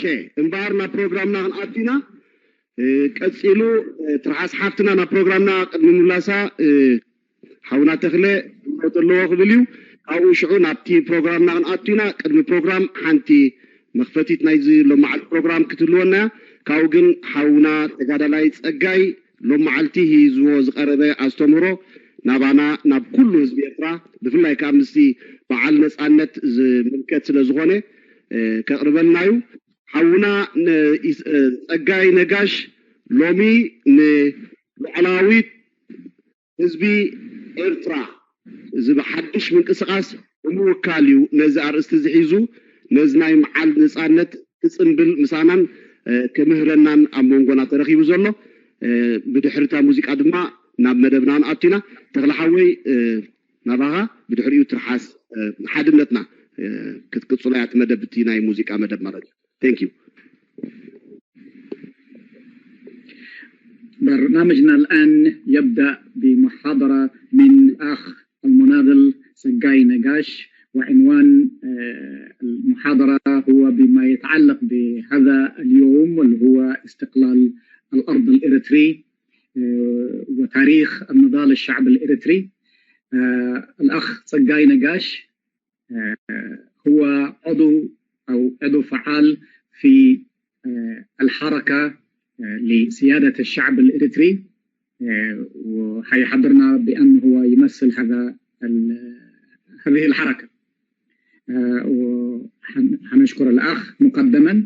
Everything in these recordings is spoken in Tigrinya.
ኦኬ፣ እምበኣር ናብ ፕሮግራምና ክንኣቱ ኢና። እ፣ ቀጺሉ፣ እ፣ ትርሓስ ሓፍትና ናብ ፕሮግራምና ቅድሚ ምላሳ፣ እ፣ ሓውና ተኽለ ክምለጥ ኣለዎ ክብል እዩ። ካብኡ ሽዑ ናብቲ ፕሮግራምና ክንኣቱ ኢና። ቅድሚ ፕሮግራም ሓንቲ መኽፈቲት ናይዚ ሎማዓልቲ ፕሮግራም ክትህልወና እያ። ካብኡ ግን ሓውና ተጋዳላይ ጸጋይ ሎማዓልቲ ሂዝዎ ዝቐረበ ኣስተምህሮ ናባና፣ ናብ ኩሉ ህዝቢ ኤርትራ፣ ብፍላይ ከኣ ምስቲ በዓል ነጻነት ዝምልከት ስለ ዝኾነ፣ እ፣ ከቕርበልና እዩ። ሓውና ነ-፣ ኢስ-፣ እ፣ ጸጋይ ነጋሽ ሎሚ ንሉዓላዊት ህዝቢ ኤርትራ እዚ ብሓድሽ ምንቅስቓስ ብምውካል እዩ ነዚ ኣርእስቲ እዚ ሒዙ ነዚ ናይ መዓል ነጻነት ክጽንብል ምሳናን፣ እ፣ ክምህረናን ኣብ መንጎና ተረኺቡ ዘሎ። እ፣ ብድሕሪ እታ ሙዚቃ ድማ ናብ መደብና ንኣቱ ኢና። ተኽለ ሓወይ፣ እ፣ ናባኻ፣ ብድሕሪኡ ትርሓስ፣ እ፣ ሓድነትና፣ እ፣ ክትቅጽሎ እያ እቲ መደብ፣ እቲ ናይ ሙዚቃ መደብ ማለት እዩ። Thank you. برنامجنا الآن يبدأ بمحاضرة من الأخ المناضل سجاي نقاش، وعنوان، آه، المحاضرة هو بما يتعلق بهذا اليوم، واللي هو استقلال الأرض الإريتري، آه، وتاريخ النضال الشعب الإريتري. آه، الأخ سجاي نقاش، آه، هو عضو أو عضو فعال في، آه، الحركة، آه، لسيادة الشعب الإريتري، آه، وحيحضرنا بأنه هو يمثل هذا ال-، هذه الحركة. آه، وحن-، حنشكر الأخ مقدما.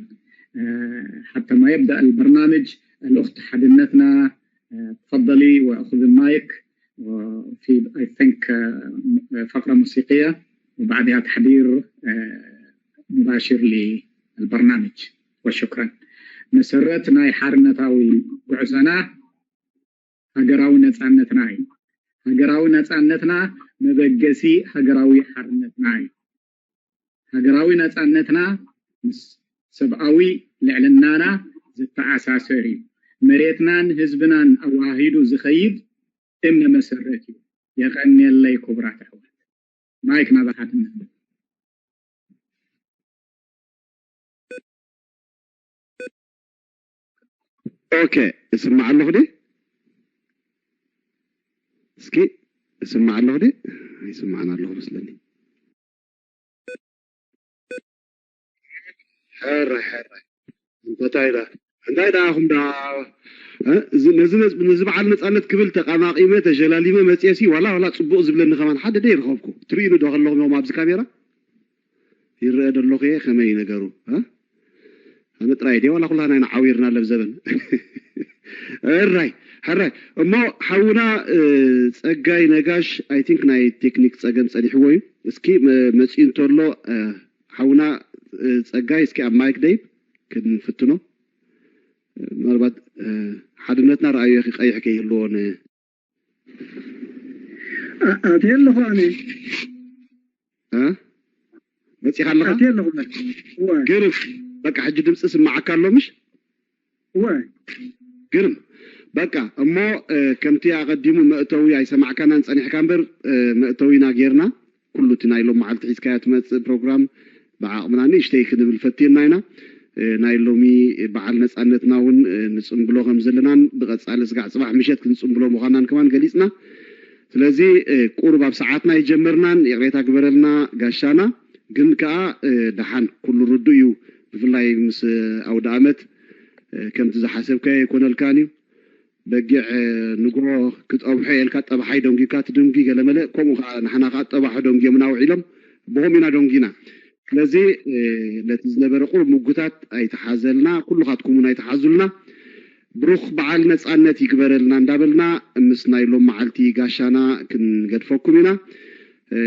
آه، حتى ما يبدأ البرنامج، الأخت حدنتنا، آه، تفضلي وأخذ المايك، وفي، I think، آه، فقرة موسيقية، وبعدها تحضير، آه، مباشر للبرنامج. وشكرا. መሰረት ናይ ሓርነታዊ ጉዕዞና ሃገራዊ ነጻነትና እዩ። ሃገራዊ ነጻነትና መበገሲ ሃገራዊ ሓርነትና እዩ። ሃገራዊ ነጻነትና ምስ ሰብኣዊ ልዕልናና ዝተኣሳሰር እዩ። መሬትናን ህዝብናን ኣዋሃሂዱ ዝኸይድ እምነ መሰረት እዩ። የቐንየለይ ክቡራት ኣሕዋት። ማይክ ናባኻትኩም። ኦኬ፣ እስማዕ ኣለኹ ድየ? እስኪ እስማዕ ኣለኹ ድየ? ይስማዕን ኣለኹ መስለኒ። ሕራይ፣ ሕራይ። እንታይ ዳ፣ እንታይ ዳ ኢኹም ዳ፣ እ፣ እዚ፣ ነዚ፣ ነዚ፣ ነዚ በዓል ነጻነት ክብል ተቓማቒመ፣ ተሸላሊመ መጽኤሲ፣ ዋላ፣ ዋላ ጽቡቕ ዝብለኒ ከማን ሓደ ደ ይረኸብኩ። ትርእዩኒ ዶ ከለኹም እዮም ኣብዚ ካሜራ? ይረአ ዶ ኣለኹ እየ? ከመይ ነገሩ? እ? ኣነ ጥራይ ድየ? ዋላ ኩላና ኢና ዓዊርና ለብ ዘበን። ሕራይ፣ ሕራይ። እሞ ሓውና፣ እ፣ ጸጋይ ነጋሽ፣ I think ናይ ቴክኒክ ጸገም ጸኒሕዎ እዩ። እስኪ መ-፣ መጺኡ እንተሎ፣ እ፣ ሓውና፣ እ፣ ጸጋይ፣ እስኪ ኣብ ማይክ ደይብ ክንፍትኖ። እ፣ ምናልባት፣ እ፣ ሓድነትና ረኣዮ፣ ቀይሕ ከይህልዎ ን-፣ ኣ-፣ ኣትየ ኣለኹ ኣነ። እ? መጺኻ ኣለኻ? ኣትየ ኣለኹ በል። እወ፣ ግርም። በቃ ሕጂ ድምፂ ስማዓካ ኣሎ ምሽ? እወ። ግርም። በቃ እሞ፣ እ፣ ከምቲ ኣቐዲሙ መእተዊ ኣይሰማዕካናን ጸኒሕካ እምበር፣ እ፣ መእተዊና ጌርና። ኩሉ እቲ ናይ ሎም መዓልቲ ሒዝካዮ ትመጽእ ፕሮግራም ብዓቕምና ንእሽተይ ክንብል ፈቲና ኢና። እ፣ ናይ ሎሚ በዓል ነጻነትና እውን፣ እ፣ ንጽንብሎ ከም ዘለናን ብቐጻሊ ስጋዕ ጽባሕ ምሸት ክንጽንብሎ ምዃናን ከማን ገሊጽና። ስለዚ፣ እ፣ ቁሩብ ኣብ ሰዓትና ኣይጀመርናን፣ ይቕሬታ ግበረልና ጋሻና። ግን ከኣ፣ እ፣ ደሓን ኩሉ ርዱእ እዩ። ብፍላይ ምስ፣ እ፣ ኣውደ ኣመት፣ እ፣ ከምቲ ዝሓሰብካዮ ኣይኮነልካን እዩ። በጊዕ፣ እ፣ ንግሆ ክጠብሖ ኢልካ ጠባሓይ ደንጒካ ትድንጒ ገለመለ። ከምኡ ከኣ ንሕና ከኣ ጠባሑ ደንጒዮምና ውዒሎም፣ ብኸምኡ ኢና ደንጒና። ስለዚ፣ እ፣ ነቲ ዝነበረ ቁሩብ ምጉታት ኣይተሓዘልና፣ ኩልኻትኩም እውን ኣይተሓዙልና። ብሩኽ በዓል ነጻነት ይግበረልና እንዳበልና ምስ ናይ ሎም መዓልቲ ጋሻና ክንገድፈኩም ኢና። እ፣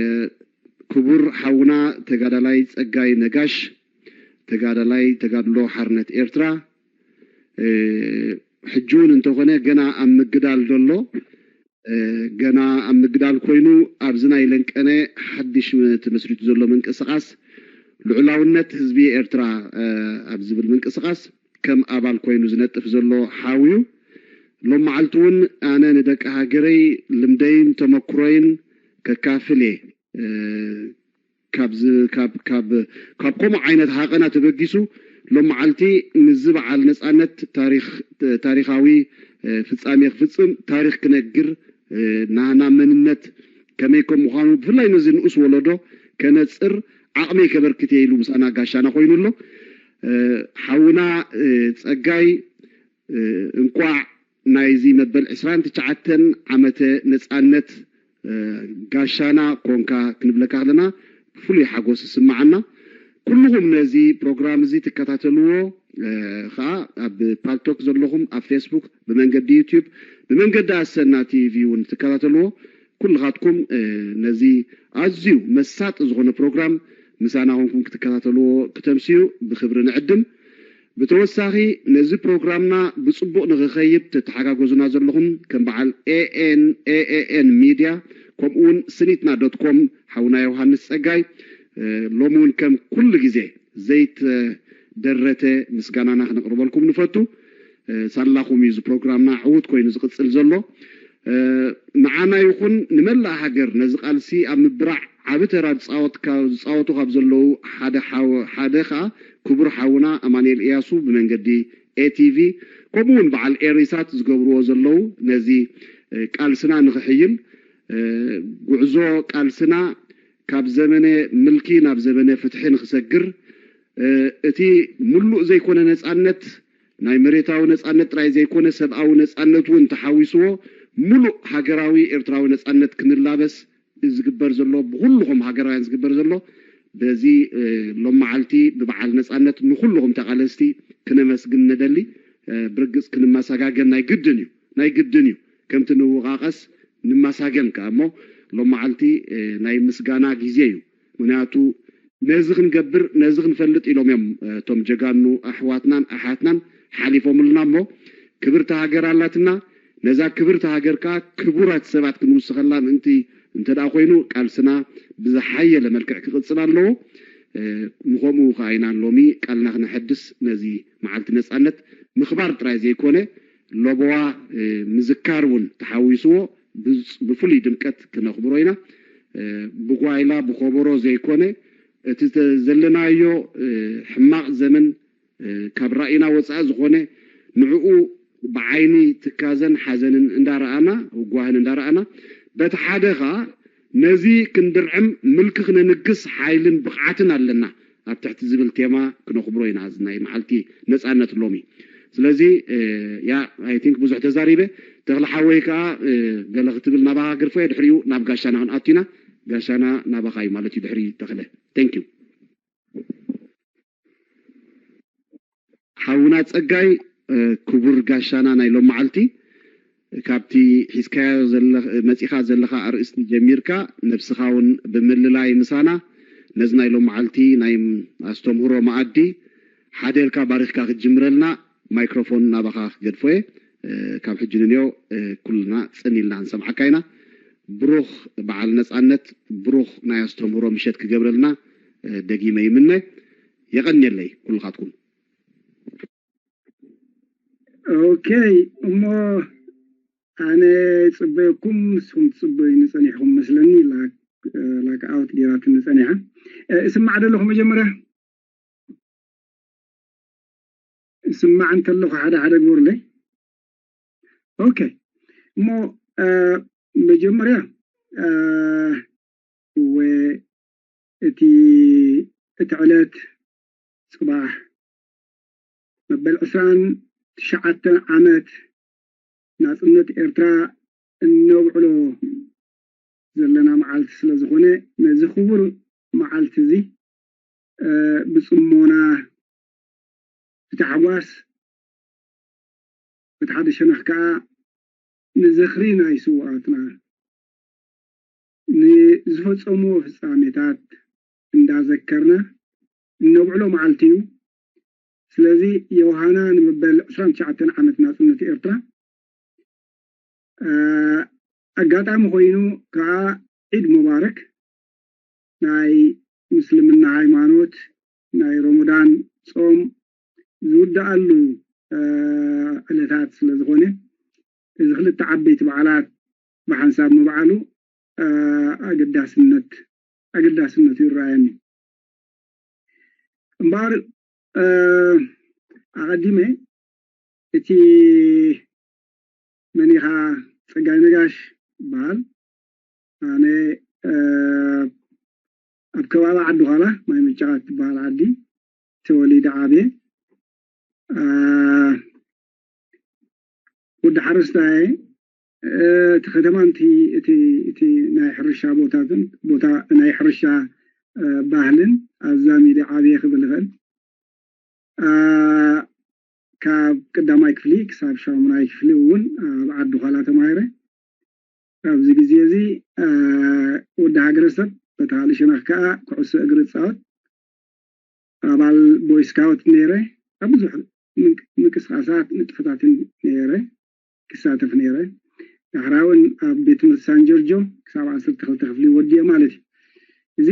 ክቡር ሓውና ተጋዳላይ ጸጋይ ነጋሽ፣ ተጋዳላይ ተጋድሎ ሓርነት ኤርትራ፣ እ፣ ሕጂ እውን እንተኾነ ገና ኣብ ምግዳል ዘሎ፣ እ፣ ገና ኣብ ምግዳል ኮይኑ ኣብዚ ናይ ለንቀነ ሓድሽ ተመስሪቱ ዘሎ ምንቅስቓስ ልዑላውነት ህዝቢ ኤርትራ፣ እ፣ ኣብ ዝብል ምንቅስቓስ ከም ኣባል ኮይኑ ዝነጥፍ ዘሎ ሓው እዩ። ሎም መዓልቲ እውን ኣነ ንደቂ ሃገረይ ልምደይን ተመክሮይን ከካፍል እየ። እ፣ ካብ ዝ-፣ ካብ፣ ካብ፣ ካብ ከምኡ ዓይነት ሃቐና ተበጊሱ ሎም መዓልቲ ምስዚ በዓል ነፃነት ታሪኻዊ ፍፃሜ ክፍፅም፣ ታሪኽ ክነግር፣ ናህና መንነት ከመይ ከም ምዃኑ፣ ብፍላይ ነዚ ንኡስ ወለዶ ከነፅር ዓቕመይ ከበርክት እየ ኢሉ ምሳና ጋሻና ኮይኑ ኣሎ። ሓውና ፀጋይ፣ እንኳዕ ናይዚ መበል ዕስራን ትሽዓተን ዓመተ ነፃነት ጋሻና ኮንካ ክንብለካ ከለና ብፍሉይ ሓጎስ ይስምዓና። ኩልኹም ነዚ ፕሮግራም እዚ ትከታተልዎ ከዓ ኣብ ፓልቶክ ዘለኹም፣ ኣብ ፌስቡክ፣ ብመንገዲ ዩቲዩብ፣ ብመንገዲ ኣሰና ቲቪ እውን ትከታተልዎ፣ ኩልኻትኩም ነዚ ኣዝዩ መሳጢ ዝኾነ ፕሮግራም ምሳና ኮንኩም ክትከታተልዎ ክተምስዩ ብክብሪ ንዕድም። ብተወሳኺ ነዚ ፕሮግራምና ብፅቡቕ ንክኸይድ ተተሓጋገዙና ዘለኹም ከም በዓል ኤኤን ኤኤኤን ሚድያ፣ ከምኡ እውን ስኒትና ዶት ኮም፣ ሓውና ዮሃንስ ፀጋይ፣ ሎሚ እውን ከም ኩሉ ግዜ ዘይተደረተ ምስጋናና ክነቕርበልኩም ንፈቱ። ሳላኹም እዩ እዚ ፕሮግራምና ዕዉት ኮይኑ ዝቕፅል ዘሎ። ንዓና ይኹን ንመላእ ሃገር ነዚ ቃልሲ ኣብ ምብራዕ ዓቢ ተራ ዝፃወቱ ካብ ዘለዉ ሓደ ከዓ ክቡር ሓውና ኣማኑኤል እያሱ ብመንገዲ ኤቲቪ፣ ከምኡ እውን በዓል ኤሪሳት ዝገብርዎ ዘለዉ ነዚ ቃልስና ንክሕይል፣ ጉዕዞ ቃልስና ካብ ዘመነ ምልኪ ናብ ዘመነ ፍትሒ ንክሰግር፣ እቲ ምሉእ ዘይኮነ ነፃነት፣ ናይ መሬታዊ ነፃነት ጥራይ ዘይኮነ ሰብኣዊ ነፃነት እውን ተሓዊስዎ ምሉእ ሃገራዊ ኤርትራዊ ነፃነት ክንላበስ ዝግበር ዘሎ፣ ብኩልኹም ሃገራውያን ዝግበር ዘሎ፣ በዚ ሎም መዓልቲ ብበዓል ነፃነት ንኩልኹም ተቓለስቲ ክነመስግን ነደሊ። ብርግፅ ክንመሰጋገን ናይ ግድን እዩ፣ ናይ ግድን እዩ። ከምቲ ንወቓቐስ ንመሳገን ከኣ እሞ ሎም መዓልቲ ናይ ምስጋና ግዜ እዩ። ምክንያቱ ነዚ ክንገብር ነዚ ክንፈልጥ ኢሎም እዮም እቶም ጀጋኑ ኣሕዋትናን ኣሓትናን ሓሊፎምልና እሞ ክብርቲ ሃገር ኣላትና። ነዛ ክብርቲ ሃገር ከኣ ክቡራት ሰባት ክንውስኸላ ምእንቲ እንተ ደኣ ኮይኑ ቃልስና ብዝሓየለ መልክዕ ክቕጽል ኣለዎ። ንኸምኡ ከኣ ኢና ሎሚ ቃልና ክነሐድስ ነዚ መዓልቲ ነጻነት ምኽባር ጥራይ ዘይኮነ ለበዋ ምዝካር እውን ተሓዊስዎ ብፍሉይ ድምቀት ክነኽብሮ ኢና። ብጓይላ ብኸበሮ ዘይኮነ እቲ ዘለናዮ ሕማቕ ዘመን ካብ ራእይና ወፃኢ ዝኾነ ንዕኡ ብዓይኒ ትካዘን ሓዘንን እንዳረኣና ውጓህን እንዳረኣና በቲ ሓደ ኸዓ ነዚ ክንድርዕም ምልኪ ክነንግስ ሓይልን ብቕዓትን ኣለና ኣብ ትሕቲ ዝብል ቴማ ክነኽብሮ ኢና እዚ ናይ መዓልቲ ነፃነት ሎሚ። ስለዚ ያ ኣይ ቲንክ ብዙሕ ተዛሪበ። ተኽለ ሓወይ ከዓ ገለ ክትብል ናባኻ ግርፎ እየ፣ ድሕሪኡ ናብ ጋሻና ክንኣቱ ኢና። ጋሻና ናባኻ እዩ ማለት እዩ ድሕሪ ተኽለ። Thank you። ሓውና ፀጋይ፣ ክቡር ጋሻና ናይ ሎም መዓልቲ፣ ካብቲ ሒዝካዮ መፂኻ ዘለኻ ኣርእስቲ ጀሚርካ ነብስኻ እውን ብምልላይ ምሳና ነዚ ናይ ሎም መዓልቲ ናይ ኣስተምህሮ መኣዲ ሓደ ኢልካ ባሪኽካ ክትጅምረልና ማይክሮፎን ናባኻ ክገድፎ እየ። ካብ ሕጂ ንንዮ ኩልና ፅን ኢልና ክንሰምዓካ ኢና። ብሩኽ በዓል ነፃነት፣ ብሩኽ ናይ ኣስተምህሮ ምሸት ክገብረልና ደጊመ ይምነ። የቐንየለይ ኩልኻትኩም። ኦኬ፣ እሞ ኣነ ይፅበየኩም፣ ንስኹም ትፅበዩኒ ፀኒሕኩም መስለኒ። ላክ ኣውት ገይራትኒ ፀኒሓ። እስማዕ ዶ ኣለኹ? መጀመርያ እስማዕ እንተለኹ ሓደ ሓደ ግበሩለይ። ኦኬ፣ እሞ መጀመርያ እወ እቲ እቲ ዕለት ፅባሕ መበል ዕስራን ትሽዓተን ዓመት ናፅነት ኤርትራ እነውዕሎ ዘለና መዓልቲ ስለ ዝኾነ ነዚ ክቡር መዓልቲ እዚ ብፅሞና ብታሕጓስ በቲ ሓደ ሸነኽ ከዓ ንዝኽሪ ናይ ስውኣትና ንዝፈፀምዎ ፍፃሜታት እንዳዘከርና እነውዕሎ መዓልቲ እዩ። ስለዚ ዮሃና ንመበል ዕስራን ትሽዓተን ዓመት ናፅነት ኤርትራ ኣጋጣሚ ኮይኑ ከዓ ዒድ ሙባረክ ናይ ምስልምና ሃይማኖት ናይ ሮሞዳን ፆም ዝውድኣሉ ዕለታት ስለ ዝኾነ እዚ ክልተ ዓበይቲ በዓላት ብሓንሳብ ምብዓሉ ኣገዳስነት ኣገዳስነቱ ይረኣየኒ። እምበኣር ኣቐዲመ እቲ መኒኻ ጸጋይ ነጋሽ ይበሃል። ኣነ ኣብ ከባቢ ዓዲ ዃላ ማይ ምጭቓት ትበሃል ዓዲ ተወሊደ ዓብየ። ወዲ ሓረስታይ እቲ ከተማን እቲ ናይ ሕርሻ ቦታትን ቦታ ናይ ሕርሻ ባህልን ኣዛሚደ ዓብየ ክብል ይኽእል። ካብ ቀዳማይ ክፍሊ ክሳብ ሻሙናይ ክፍሊ እውን ኣብ ዓዲ ዃላ ተማሂረ። ኣብዚ ግዜ እዚ ወዲ ሃገረሰብ በታ ካልእ ሸነኽ ከዓ ኩዕሶ እግሪ እፃወት። ኣባል ቦይ ስካውት ነይረ። ኣብ ብዙሕ ምንቅስቃሳት ንጥፈታትን ነይረ ክሳተፍ ነይረ። ዳሕራ እውን ኣብ ቤት ትምህርቲ ሳን ጆርጆ ክሳብ ዓሰርተ ክልተ ክፍሊ ወዲየ ማለት እዩ። እዚ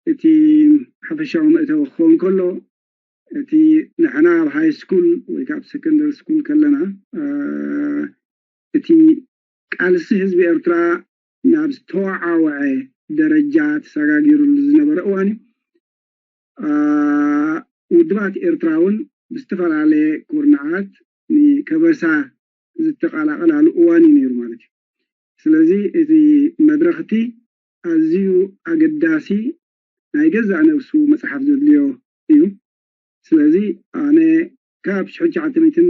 እቲ ሓፈሻዊ መእተዊ ክኸውን ከሎ እቲ ንሕና ኣብ ሃይ ስኩል ወይ ከዓ ኣብ ሰከንደሪ ስኩል ከለና እቲ ቃልሲ ህዝቢ ኤርትራ ናብ ዝተወዓወዐ ደረጃ ተሰጋጊሩሉ ዝነበረ እዋን እዩ። ውድባት ኤርትራ እውን ብዝተፈላለየ ኩርናዓት ንከበሳ ዝተቀላቀላሉ እዋን እዩ ነይሩ ማለት እዩ። ስለዚ እቲ መድረኽ እቲ ኣዝዩ ኣገዳሲ ናይ ገዛእ ነብሱ መፅሓፍ ዘድልዮ እዩ። ስለዚ ኣነ ካብ ሽሕን ትሽዓተ ሚእትን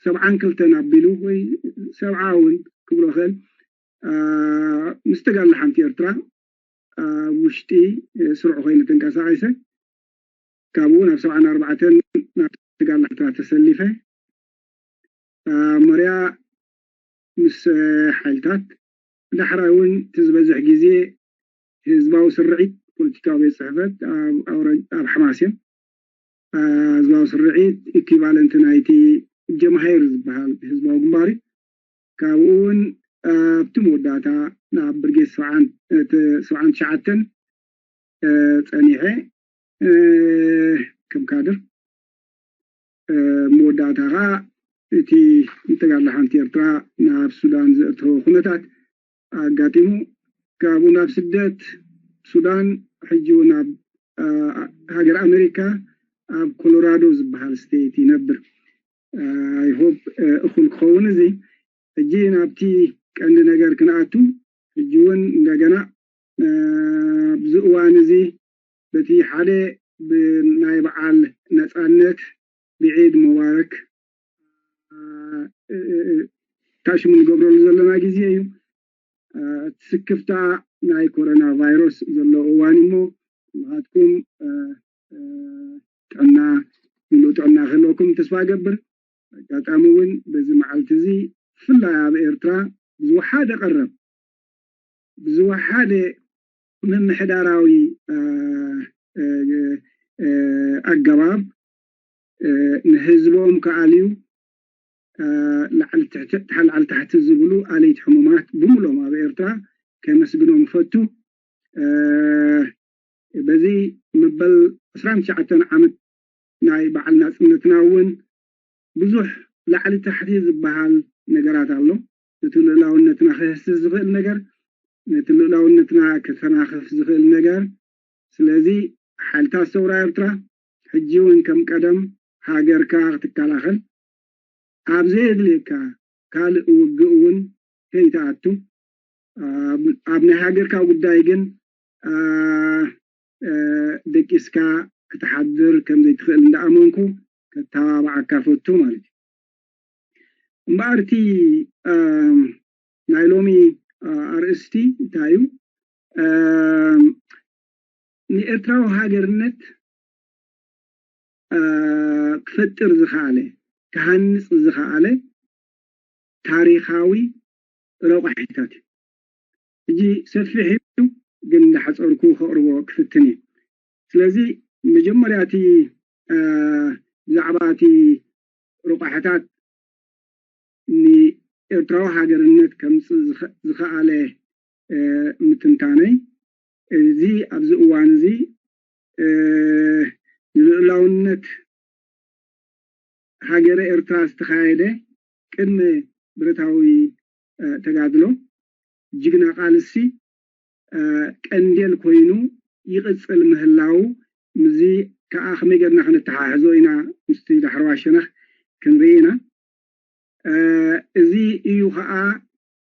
ሰብዓን ክልተን ኣቢሉ ወይ ሰብዓ እውን ክብሎ ክእል ምስ ተጋድሎ ሓንቲ ኤርትራ ኣብ ውሽጢ ስሩዕ ኮይኑ ተንቀሳቂሰ ካብኡ ናብ ሰብዓን ኣርባዕተን ናብ ተጋድሎ ኤርትራ ተሰሊፈ መርያ ምስ ሓይልታት ዳሕራይ እውን እቲ ዝበዝሕ ግዜ ህዝባዊ ስርዒት ፖለቲካዊ ቤት ፅሕፈት ኣብ ሓማሴን ህዝባዊ ስርዒት ኢኩቫለንት ናይቲ ጀምሃይር ዝበሃል ህዝባዊ ግንባር እዩ። ካብኡ እውን ኣብቲ መወዳእታ ናብ ብርጌድ ሰብዓን ትሽዓተን ፀኒሐ ከም ካድር መወዳእታ ከዓ እቲ ንተጋድሎ ሓንቲ ኤርትራ ናብ ሱዳን ዘእተወ ኩነታት ኣጋጢሙ ካብኡ ናብ ስደት ሱዳን ሕጂ እውን ኣብ ሃገር ኣሜሪካ ኣብ ኮሎራዶ ዝበሃል ስቴት ይነብር። ኣይሆፕ እኹል ክኸውን እዚ። ሕጂ ናብቲ ቀንዲ ነገር ክንኣቱ ሕጂ እውን እንደገና ኣብዚ እዋን እዚ በቲ ሓደ ብናይ በዓል ነፃነት ብዒድ ሙባረክ ታሽሙ ንገብረሉ ዘለና ግዜ እዩ። እቲ ስክፍታ ናይ ኮሮና ቫይረስ ዘሎ እዋን እሞ ንኻትኩም ጥዕና ሙሉእ ጥዕና ክህልወኩም ተስፋ እገብር። ኣጋጣሚ እውን በዚ መዓልቲ እዚ ብፍላይ ኣብ ኤርትራ ብዝወሓደ ቀረብ ብዝወሓደ ምምሕዳራዊ ኣገባብ ንህዝቦም ክኣልዩ ላዕሊ ታሕቲ ዝብሉ ኣለይቲ ሕሙማት ብምሎም ኣብ ኤርትራ ከመስግኖም እፈቱ። በዚ መበል ዕስራን ትሽዓተን ዓመት ናይ በዓል ናፅነትና እውን ብዙሕ ላዕሊ ታሕቲ ዝበሃል ነገራት ኣሎ። ነቲ ልኡላውነትና ክህስስ ዝኽእል ነገር፣ ነቲ ልኡላውነትና ከተናኽፍ ዝኽእል ነገር። ስለዚ ሓይልታት ሰውራ ኤርትራ ሕጂ እውን ከም ቀደም ሃገርካ ክትከላኸል ኣብ ዘየድልየካ ካልእ ውግእ እውን ከይትኣቱ ኣብ ናይ ሃገርካ ጉዳይ ግን ደቂስካ ክትሓድር ከምዘይትኽእል እንዳኣመንኩ ከተባብዓካ ፈቱ ማለት እዩ። እምበኣር እቲ ናይ ሎሚ ኣርእስቲ እንታይ እዩ? ንኤርትራዊ ሃገርነት ክፈጥር ዝኸኣለ ክሃንፅ ዝኸኣለ ታሪኻዊ ረቋሒታት እዩ። ሕጂ ሰፊሕ እዩ፣ ግን እንዳሓፀርኩ ከቕርቦ ክፍትን እዩ። ስለዚ መጀመርያ እቲ ብዛዕባ እቲ ረቋሒታት ንኤርትራዊ ሃገርነት ከምፅእ ዝኸኣለ ምትንታነይ እዚ ኣብዚ እዋን እዚ ንልኡላውነት ሃገረ ኤርትራ ዝተኻየደ ቅድመ ብረታዊ ተጋድሎ ጅግና ቃልሲ ቀንዴል ኮይኑ ይቕጽል ምህላው ምስዚ ከዓ ከመይ ጌርና ክንተሓሕዞ ኢና ምስቲ ዳሕረዋይ ሸነኽ ክንርኢ ኢና። እዚ እዩ ከዓ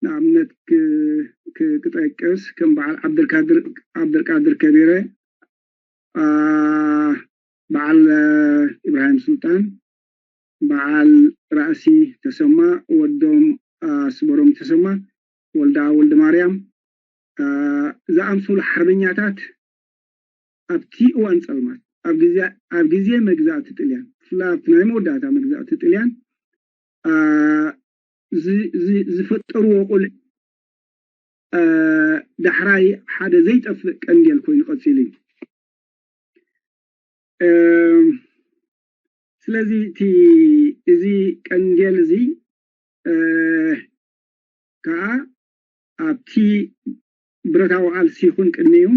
ንኣብነት ክጠቅስ ከም በዓል ዓብደልቃድር ከቢረ፣ በዓል ኢብራሂም ሱልጣን፣ በዓል ራእሲ ተሰማ፣ ወዶም ኣስበሮም ተሰማ፣ ወልዳ ወልደ ማርያም ዝኣምሰሉ ሓርበኛታት ኣብቲ እዋን ፀልማት ኣብ ግዜ መግዛእቲ ጥልያን ብፍላይ ኣብቲ ናይ መወዳእታ መግዛእቲ ጥልያን ዝፈጠርዎ ቁልዕ ዳሕራይ ሓደ ዘይጠፍእ ቀንዴል ኮይኑ ቀፂሉ እዩ። ስለዚ እቲ እዚ ቀንዴል እዚ ከዓ ኣብቲ ብረታዊ ቃልሲ ይኹን ቅድሚኡ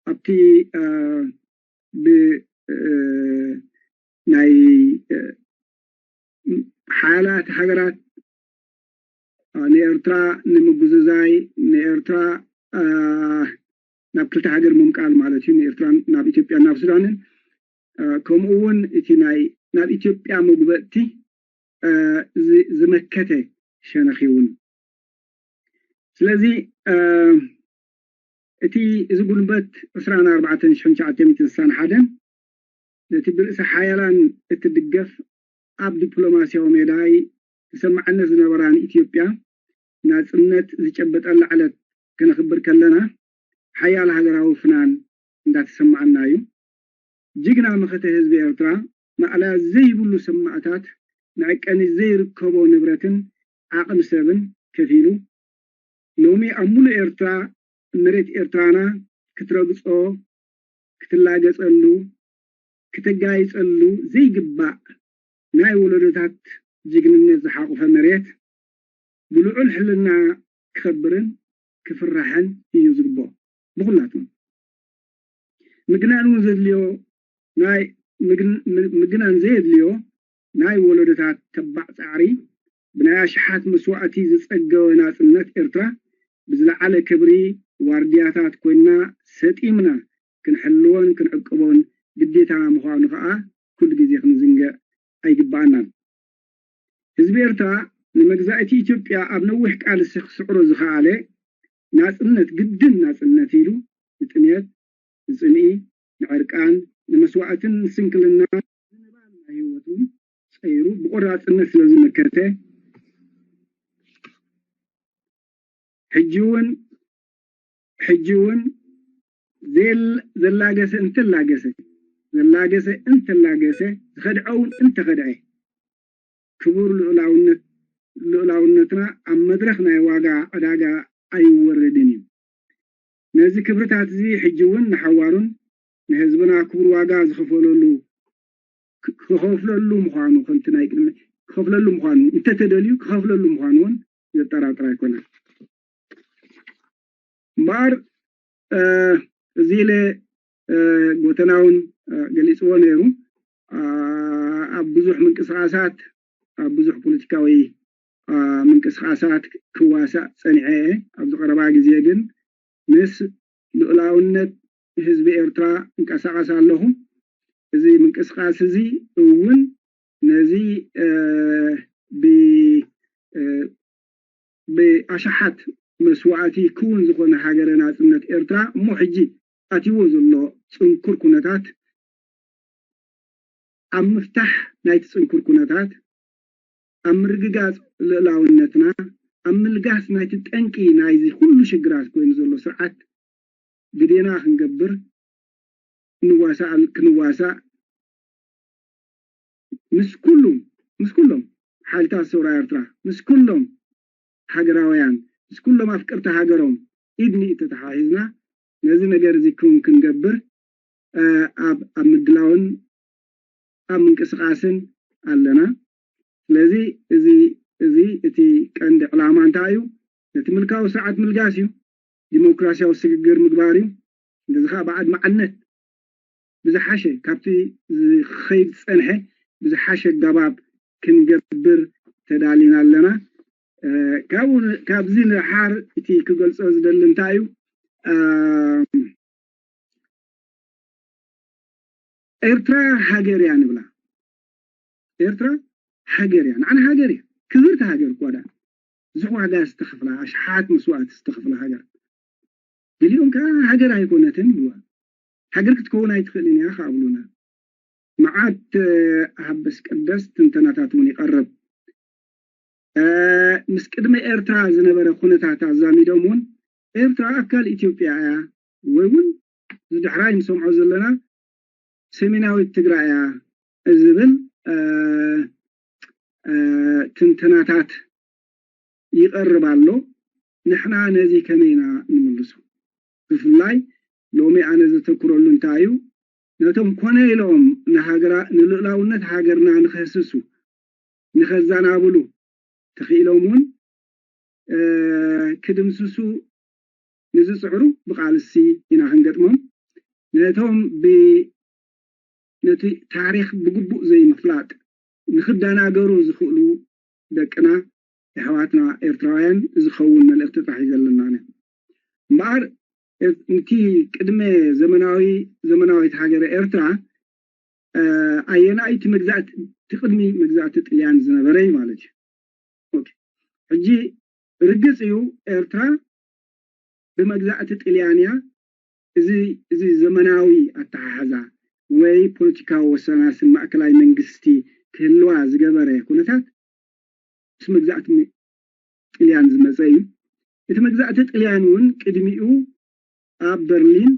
ኣብቲ ናይ ሓያላት ሃገራት ንኤርትራ ንምጉዝዛይ ንኤርትራ ናብ ክልተ ሃገር ምምቃል ማለት እዩ። ንኤርትራን ናብ ኢትዮጵያ ናብ ሱዳንን ከምኡ እውን እቲ ናይ ናብ ኢትዮጵያ መጉበጥቲ ዝመከተ ሸነኽ እውን። ስለዚ እቲ እዚ ጉንበት ዕስራን ኣርባዕተን ሽሕን ትሽዓተ ሚእትን ስሳን ሓደን ነቲ ብርእሰ ሓያላን እትድገፍ ኣብ ዲፕሎማስያዊ ሜዳይ ተሰማዕነት ዝነበራ ንኢትዮጵያ ናጽነት ዝጨበጠላ ዕለት ከነኽብር ከለና ሓያል ሃገራዊ ፍናን እንዳተሰማዓና እዩ። ጅግና መኸተ ህዝቢ ኤርትራ ማእለያ ዘይብሉ ሰማእታት መዐቀኒ ዘይርከቦ ንብረትን ዓቕሚ ሰብን ከፊሉ ሎሚ ኣብ ሙሉእ ኤርትራ መሬት ኤርትራና ክትረግጾ ክትላገጸሉ ክተጋይጸሉ ዘይግባእ ናይ ወለዶታት ጅግንነት ዝሓቆፈ መሬት ብልዑል ሕልና ክኸብርን ክፍራሕን እዩ ዝግብኦ ብኹላትና። ምግናን እውን ዘድልዮ ናይ ምግናን ዘየድልዮ ናይ ወለዶታት ተባዕ ጻዕሪ ብናይ ኣሽሓት መስዋእቲ ዝጸገወ ናጽነት ኤርትራ ብዝለዓለ ክብሪ ዋርድያታት ኮይና ሰጢምና ክንሕልዎን ክንዕቅቦን ግዴታ ምዃኑ ከኣ ኩሉ ግዜ ክንዝንግዕ ኣይግባኣናን። ህዝቢ ኤርትራ ንመግዛእቲ ኢትዮጵያ ኣብ ነዊሕ ቃልሲ ክስዕሮ ዝኸኣለ ናጽነት ግድን ናጽነት ኢሉ ንጥሜት፣ ንጽምኢ፣ ንዕርቃን፣ ንመስዋእትን ንስንክልና ዝንባል ናይ ህይወቱ ጸይሩ ብቆራጽነት ስለ ዝመከተ ሕጂ እውን ሕጂ እውን ዘላገሰ እንተላገሰ ዘላገሰ እንተላገሰ ዝኸድዐ እውን እንተኸድዐ ክቡር ልኡላውነት ልኡላውነትና ኣብ መድረኽ ናይ ዋጋ ዕዳጋ ኣይወርድን እዩ። ነዚ ክብርታት እዚ ሕጂ እውን ንሓዋሩን ንህዝብና ክቡር ዋጋ ዝኸፈለሉ ክኸፍለሉ ምዃኑ ከምቲ ናይ ቅድሚ ክኸፍለሉ ምዃኑ እንተተደልዩ ክኸፍለሉ ምዃኑ እውን ዘጠራጥር ኣይኮነን። እምበኣር እዚ ኢለ ጎተና እውን ገሊፅዎ ነይሩ። ኣብ ብዙሕ ምንቅስቃሳት ኣብ ብዙሕ ፖለቲካዊ ምንቅስቃሳት ክዋሳእ ፀኒዐ እየ። ኣብዚ ቀረባ ግዜ ግን ምስ ልኡላውነት ህዝቢ ኤርትራ እንቀሳቀስ ኣለኹ። እዚ ምንቅስቃስ እዚ እውን ነዚ ብኣሽሓት መስዋእቲ ክውን ዝኾነ ሃገረ ናጽነት ኤርትራ እሞ ሕጂ ኣትይዎ ዘሎ ጽንኩር ኩነታት ኣብ ምፍታሕ ናይቲ ጽንኩር ኩነታት ኣብ ምርግጋጽ ልእላውነትና ኣብ ምልጋስ ናይቲ ጠንቂ ናይዚ ኩሉ ሽግራት ኮይኑ ዘሎ ስርዓት ግዴና ክንገብር ክንዋሳእ ክንዋሳእ ምስ ኩሉ ምስ ኩሎም ሓይልታት ሰውራ ኤርትራ ምስ ኩሎም ሃገራውያን ምስ ኩሎም ኣፍቀርቲ ሃገሮም ኢድ ንኢድ ተተሓሒዝና ነዚ ነገር እዚ ክውን ክንገብር ኣብ ኣብ ምድላውን ኣብ ምንቅስቃስን ኣለና። ስለዚ እዚ እዚ እቲ ቀንዲ ዕላማ እንታይ እዩ? ነቲ ምልካዊ ስርዓት ምልጋስ እዩ። ዲሞክራሲያዊ ስግግር ምግባር እዩ። እንደዚ ከዓ ብዓድመዓነት ብዝሓሸ ካብቲ ዝኸይድ ዝፀንሐ ብዝሓሸ ኣገባብ ክንገብር ተዳሊና ኣለና። ካብዚ ንደሓር እቲ ክገልፆ ዝደሊ እንታይ እዩ? ኤርትራ ሃገር እያ ንብላ። ኤርትራ ሃገር እያ፣ ንዓና ሃገር እያ፣ ክብርቲ ሃገር እኳ ዳ ብዙሕ ዋጋ ዝተኸፍላ፣ ኣሽሓት መስዋእቲ ዝተኸፍላ ሃገር። ገሊኦም ከዓ ሃገር ኣይኮነትን ይብሉዋ። ሃገር ክትከውን ኣይትኽእልን እያ ከዓ ብሉና። መዓት ሃበስ ቀደስ ትንተናታት እውን ይቐርብ። ምስ ቅድሚ ኤርትራ ዝነበረ ኩነታት ኣዛሚዶም እውን ኤርትራ ኣካል ኢትዮጵያ እያ ወይ እውን ዝድሕራይ ንሰምዖ ዘለና ሰሜናዊት ትግራይ እያ ዝብል ትንተናታት ይቐርብ ኣሎ። ንሕና ነዚ ከመይ ኢና ንምልሶ? ብፍላይ ሎሚ ኣነ ዘተኩረሉ እንታይ እዩ፣ ነቶም ኮነ ኢሎም ንሃገራ ንልኡላውነት ሃገርና ንክህስሱ ንኸዛናብሉ ተኽኢሎም እውን ክድምስሱ ንዝፅዕሩ ብቃልሲ ኢና ክንገጥሞም። ነቶም ነቲ ታሪክ ብግቡእ ዘይምፍላጥ ንክደናገሩ ዝኽእሉ ደቅና ኣሕዋትና ኤርትራውያን ዝኸውን መልእክቲ ጥራሕ እዩ ዘለና። እምበኣር እቲ ቅድመ ዘመናዊ ዘመናዊት ሃገረ ኤርትራ ኣየናይ እቲ መግዛእቲ እቲ ቅድሚ መግዛእቲ ጥልያን ዝነበረ እዩ ማለት እዩ። ሕጂ ርግፅ እዩ ኤርትራ ብመግዛእቲ ጥልያን እያ። እዚ እዚ ዘመናዊ ኣተሓሕዛ ወይ ፖለቲካዊ ወሰናስን ማእከላይ መንግስቲ ክህልዋ ዝገበረ ኩነታት ምስ መግዛእቲ ጥልያን ዝመፀ እዩ። እቲ መግዛእቲ ጥልያን እውን ቅድሚኡ ኣብ በርሊን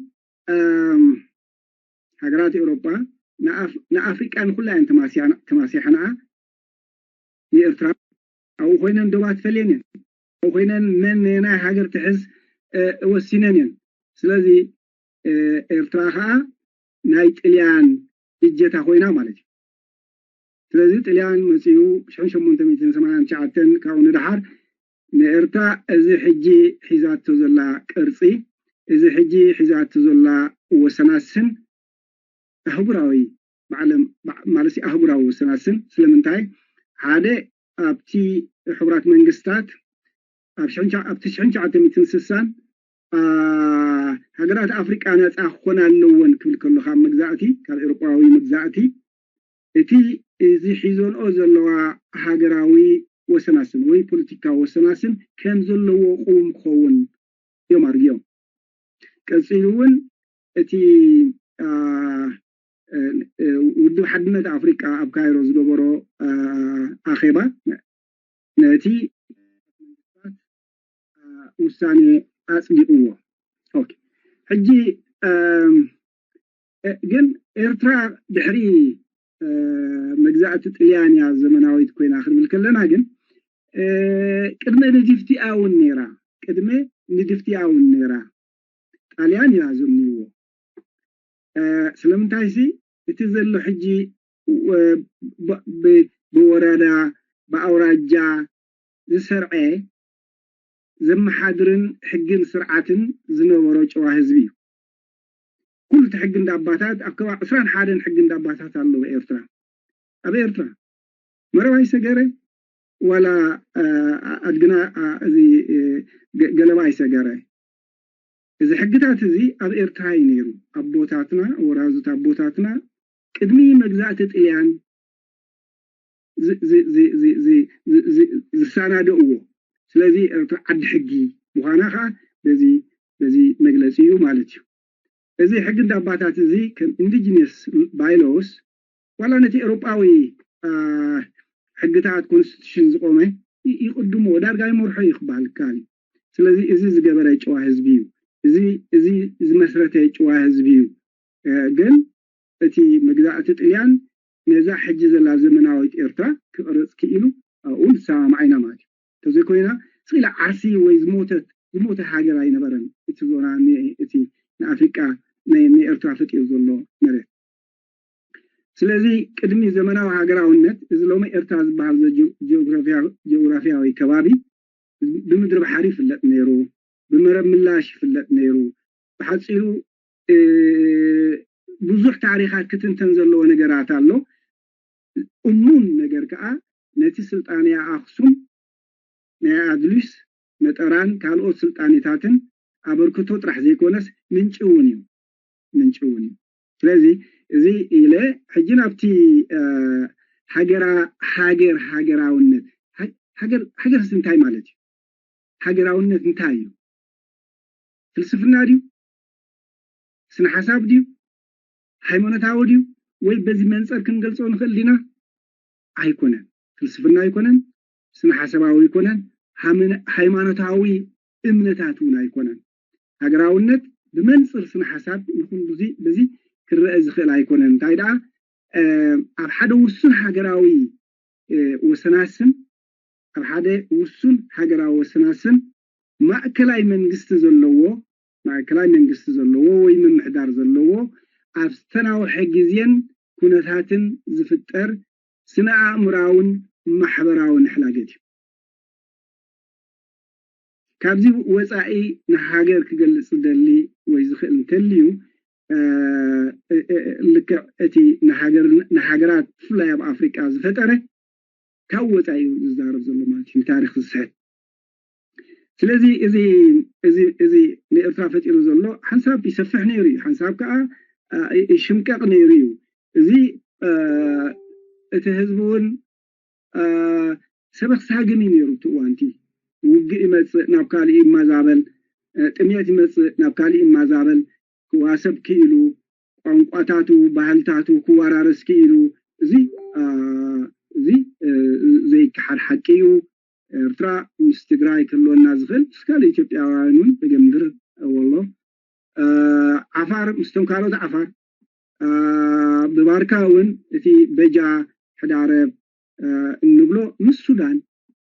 ሃገራት ኤውሮጳ ንኣፍሪቃ ንኩላ እየን ተማሲሓንኣ። ንኤርትራ ኣብኡ ኮይነን ዶባት ፈልየን እየን። ኣብኡ ኮይነን መን ናይ ሃገር ትሕዝ ወሲነን እየን። ስለዚ ኤርትራ ከዓ ናይ ጥልያን እጀታ ኮይና ማለት እዩ። ስለዚ ጥልያን መፂኡ ሽሕን ሸሞንተ ሚእትን ሰማንያን ትሽዓተን ካብኡ ንደሓር ንኤርትራ እዚ ሕጂ ሒዛቶ ዘላ ቅርፂ፣ እዚ ሕጂ ሒዛቶ ዘላ ወሰናስን ኣህጉራዊ ብዓለም ማለት ኣህጉራዊ ወሰናስን። ስለምንታይ ሓደ ኣብቲ ሕቡራት መንግስታት ኣብቲ ሽሕን ትሽዓተ ሚእትን ስሳን ሃገራት ኣፍሪቃ ነፃ ክኾና ኣለወን ክብል ከሎ ካብ መግዛእቲ ካብ ኤውሮጳዊ መግዛእቲ እቲ እዚ ሒዞንኦ ዘለዋ ሃገራዊ ወሰናስን ወይ ፖለቲካዊ ወሰናስን ከም ዘለዎ ቅውም ክኸውን እዮም ኣርጊኦም። ቀፂሉ እውን እቲ ውድብ ሓድነት ኣፍሪቃ ኣብ ካይሮ ዝገበሮ ኣኼባ ነቲ ውሳኔ ኣፅዲቕዎ። ሕጂ ግን ኤርትራ ድሕሪ መግዛእቲ ጥልያን እያ ዘመናዊት ኮይና ክንብል ከለና ግን ቅድመ ንድፍቲኣ እውን ነይራ፣ ቅድመ ንድፍቲኣ እውን ነይራ። ጣልያን እዩ ኣዘምንዎ። ስለምንታይ ሲ እቲ ዘሎ ሕጂ ብወረዳ ብኣውራጃ ዝሰርዐ ዘመሓድርን ሕግን ስርዓትን ዝነበሮ ጨዋ ህዝቢ እዩ። ኩሉ እቲ ሕጊ እንዳኣባታት ኣብ ከባቢ ዕስራን ሓደን ሕጊ እንዳኣባታት ኣለዎ ኤርትራ። ኣብ ኤርትራ መረብ ኣይሰገረ ዋላ ኣድግና እዚ ገለባ ኣይሰገረ። እዚ ሕግታት እዚ ኣብ ኤርትራ እዩ ነይሩ። ኣቦታትና ወራዙት ኣቦታትና ቅድሚ መግዛእቲ ጥልያን ዝሰናደእዎ። ስለዚ ኤርትራ ዓዲ ሕጊ ምዃና ከዓ በዚ በዚ መግለፂ እዩ ማለት እዩ። እዚ ሕጊ እንዳ ኣባታት እዚ ከም ኢንዲጂነስ ባይሎስ ዋላ ነቲ ኤውሮጳዊ ሕግታት ኮንስቲቱሽን ዝቆመ ይቅድሞ ዳርጋ ይመርሖ እዩ ክበሃል ይከኣል እዩ። ስለዚ እዚ ዝገበረ ጨዋ ህዝቢ እዩ። እዚ እዚ ዝመስረተ ጨዋ ህዝቢ እዩ። ግን እቲ መግዛእቲ ጥልያን ነዛ ሕጂ ዘላ ዘመናዊት ኤርትራ ክቕርጽ ክኢሉ ኣብኡ ንሰማማዕ ኢና ማለት እዩ። እንተዘይኮይና ስኢላ ዓርሲ ወይ ዝሞተት ዝሞተ ሃገር ኣይነበረን። እቲ ዞና እቲ ንኣፍሪቃ ናይ ንኤርትራ ፈጢሩ ዘሎ መሬት። ስለዚ ቅድሚ ዘመናዊ ሃገራውነት እዚ ሎሚ ኤርትራ ዝበሃል ጂኦግራፊያዊ ከባቢ ብምድሪ ባሕሪ ይፍለጥ ነይሩ፣ ብመረብ ምላሽ ይፍለጥ ነይሩ። ብሓፂሩ ብዙሕ ታሪኻት ክትንተን ዘለዎ ነገራት ኣሎ። እሙን ነገር ከዓ ነቲ ስልጣኔ ኣኽሱም ናይ ኣድሊስ መጠራን ካልኦት ስልጣኔታትን ኣበርክቶ ጥራሕ ዘይኮነስ ምንጪ እውን እዩ። ምንጪ እውን እዩ። ስለዚ እዚ ኢለ ሕጂ ናብቲ ሃገራ ሃገር ሃገራውነት ሃገር ሃገርስ እንታይ ማለት እዩ? ሃገራውነት እንታይ እዩ? ፍልስፍና ድዩ? ስነ ሓሳብ ድዩ? ሃይማኖታዊ ድዩ? ወይ በዚ መንፀር ክንገልፆ ንኽእል ዲና? ኣይኮነን። ፍልስፍና ኣይኮነን፣ ስነ ሓሳባዊ ኣይኮነን፣ ሃይማኖታዊ እምነታት እውን ኣይኮነን። ሃገራውነት ብመንፅር ስነ ሓሳብ ንኹሉ በዚ ክረአ ዝኽእል ኣይኮነን። እንታይ ደኣ ኣብ ሓደ ውሱን ሃገራዊ ወሰናስን ኣብ ሓደ ውሱን ሃገራዊ ወሰናስን ማእከላይ መንግስቲ ዘለዎ ማእከላይ መንግስቲ ዘለዎ ወይ ምምሕዳር ዘለዎ ኣብ ዝተናውሐ ግዜን ኩነታትን ዝፍጠር ስነ ኣእምራውን ማሕበራውን ሕላገት እዩ። ካብዚ ወፃኢ ንሃገር ክገልፅ ዝደሊ ወይ ዝኽእል እንተልዩ ልክዕ እቲ ንሃገራት ብፍላይ ኣብ ኣፍሪቃ ዝፈጠረ ካብ ወፃኢ እዩ ዝዛረብ ዘሎ ማለት እዩ። ታሪክ ዝስሕት ስለዚ እዚ እዚ እዚ ንኤርትራ ፈጢሩ ዘሎ ሓንሳብ ይሰፍሕ ነይሩ እዩ፣ ሓንሳብ ከዓ ይሽምቀቕ ነይሩ እዩ። እዚ እቲ ህዝቢ እውን ሰበኽ ሳግም እዩ ነይሩ። እቲ እዋንቲ ውግእ ይመፅእ ናብ ካሊእ ይመዛበል፣ ጥምየት ይመፅእ ናብ ካሊእ ይመዛበል፣ ክዋሰብ ክኢሉ፣ ቋንቋታቱ ባህልታቱ ክወራረስ ክኢሉ። እዚ እዚ ዘይከሓድ ሓቂ እዩ። ኤርትራ ምስ ትግራይ ክህልወና ዝኽእል ምስ ካልእ ኢትዮጵያውያን እውን ደገምድር ወሎ ዓፋር ምስቶም ካልኦት ዓፋር ብባርካ እውን እቲ በጃ ሕዳረብ እንብሎ ምስ ሱዳን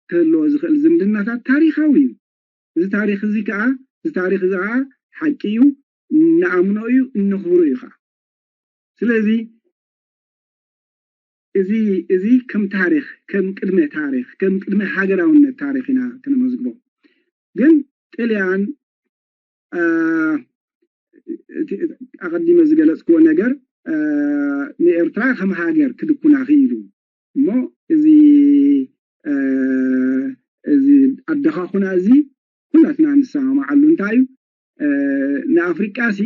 ክህልዎ ዝኽእል ዝምድናታት ታሪኻዊ እዩ። እዚ ታሪኽ እዚ ከዓ እዚ ታሪኽ እዚ ከዓ ሓቂ እዩ፣ እንኣምኖ እዩ፣ እነኽብሮ እዩ ከዓ። ስለዚ እዚ እዚ ከም ታሪኽ ከም ቅድመ ታሪኽ ከም ቅድመ ሃገራውነት ታሪኽ ኢና ክነመዝግቦ። ግን ጥልያን ኣቐዲመ ዝገለፅክዎ ነገር ንኤርትራ ከም ሃገር ክድኩና ክኢሉ እሞ እዚ እዚ ኣደኻኹና እዚ ኩላትና ንሰማማዓሉ እንታይ እዩ ንኣፍሪቃ ሲ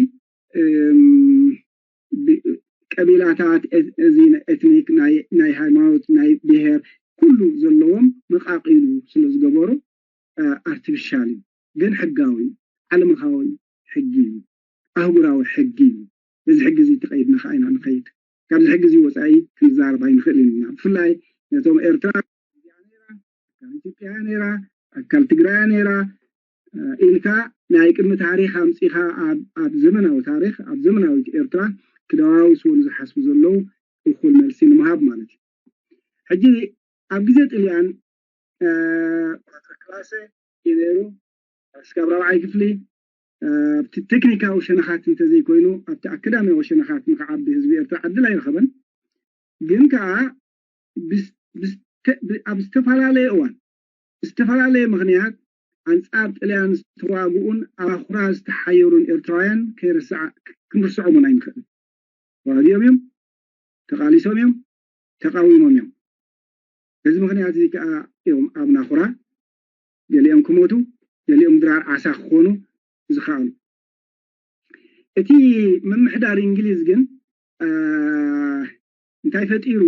ቀቢላታት እዚ ኤትኒክ ናይ ሃይማኖት ናይ ብሄር ኩሉ ዘለዎም መቃቂሉ ስለ ዝገበሩ ኣርቲፊሻል እዩ። ግን ሕጋዊ ዓለምኻዊ ሕጊ እዩ፣ ኣህጉራዊ ሕጊ እዩ። በዚ ሕጊ እዚ ተቐይድና ከዓ ኢና ንኸይድ። ካብዚ ሕጊ እዚ ወፃኢ ክንዛረብ ኣይንኽእል ኢና። ብፍላይ ነቶም ኤርትራ ኣካል ኢትዮጵያ ነይራ፣ ኣካል ትግራያ ነይራ ኢልካ ናይ ቅድሚ ታሪኽ ኣምፂኻ ኣብ ዘመናዊ ታሪኽ ኣብ ዘመናዊት ኤርትራ ክደዋውስዎ ንዝሓስቡ ዘለዉ እኹል መልሲ ንምሃብ ማለት እዩ። ሕጂ ኣብ ግዜ ጥልያን ኳትረ ክላሰ እዩ ነይሩ። እስካብ ራብዓይ ክፍሊ ኣብቲ ቴክኒካዊ ሸነኻት እንተዘይኮይኑ ኣብቲ ኣካዳሚያዊ ሸነኻት ንክዓቢ ህዝቢ ኤርትራ ዕድል ኣይረኸበን። ግን ከዓ ኣብ ዝተፈላለየ እዋን ዝተፈላለየ ምኽንያት ኣንፃር ጥልያን ዝተዋግኡን ኣባኹራ ዝተሓየሩን ኤርትራውያን ክንርስዖም ኣይንኽእል። ተዋጊኦም እዮም፣ ተቓሊሶም እዮም፣ ተቓዊሞም እዮም። በዚ ምኽንያት እዚ ከዓ እዮም ኣብ ናኹራ ገሊኦም ክሞቱ፣ ገሊኦም ድራር ዓሳ ክኾኑ ዝኸኣሉ። እቲ ምምሕዳር እንግሊዝ ግን እንታይ ፈጢሩ?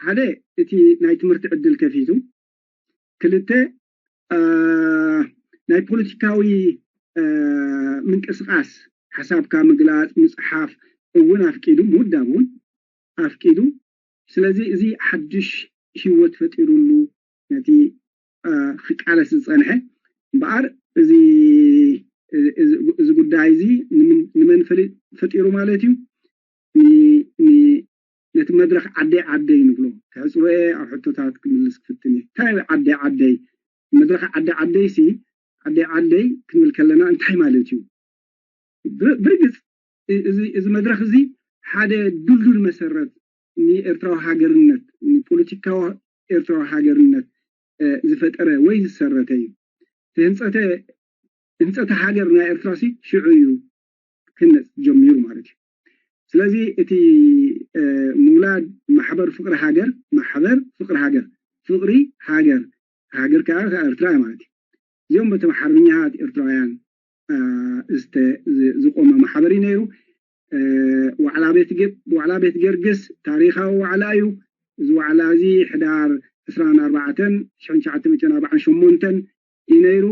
ሓደ እቲ ናይ ትምህርቲ ዕድል ከፊቱ፣ ክልተ ናይ ፖለቲካዊ ምንቅስቃስ ሓሳብካ ምግላፅ ምፅሓፍ እውን ኣፍቂዱ፣ ምውዳብ እውን ኣፍቂዱ። ስለዚ እዚ ሓድሽ ህይወት ፈጢሩሉ ነቲ ክቃለስ ዝፀንሐ እምበኣር እዚ እዚ ጉዳይ እዚ ንመን ፈጢሩ ማለት እዩ? ነቲ መድረኽ ዓደይ ዓደይ ንብሎ ክሕፅሮ እየ ኣብ ሕቶታት ክምልስ ክፍትን እየ። እንታይ ዓደይ ዓደይ? መድረኽ ዓደይ ዓደይ ሲ ዓደይ ዓደይ ክንብል ከለና እንታይ ማለት እዩ? ብርግፅ እዚ መድረኽ እዚ ሓደ ድልዱል መሰረት ንኤርትራዊ ሃገርነት ንፖለቲካዊ ኤርትራዊ ሃገርነት ዝፈጠረ ወይ ዝሰረተ እዩ። ህንፀተ ህንፀተ ሃገር ናይ ኤርትራ ሲ ሽዑ እዩ ክህነፅ ጀሚሩ ማለት እዩ። ስለዚ እቲ ምውላድ ማሕበር ፍቅሪ ሃገር ማሕበር ፍቅሪ ሃገር ፍቅሪ ሃገር ሃገር ከዓ ኤርትራ ማለት እዩ። እዚኦም በቶም ሓርበኛታት ኤርትራውያን ዝቆመ ማሕበር እዩ ነይሩ። ዋዕላ ቤት ዋዕላ ቤት ገርግስ ታሪኻዊ ዋዕላ እዩ። እዚ ዋዕላ እዚ ሕዳር ዕስራን ኣርባዕተን ሽሕን ትሽዓተ ሚእትን ኣርባዓን ሸሞንተን እዩ ነይሩ።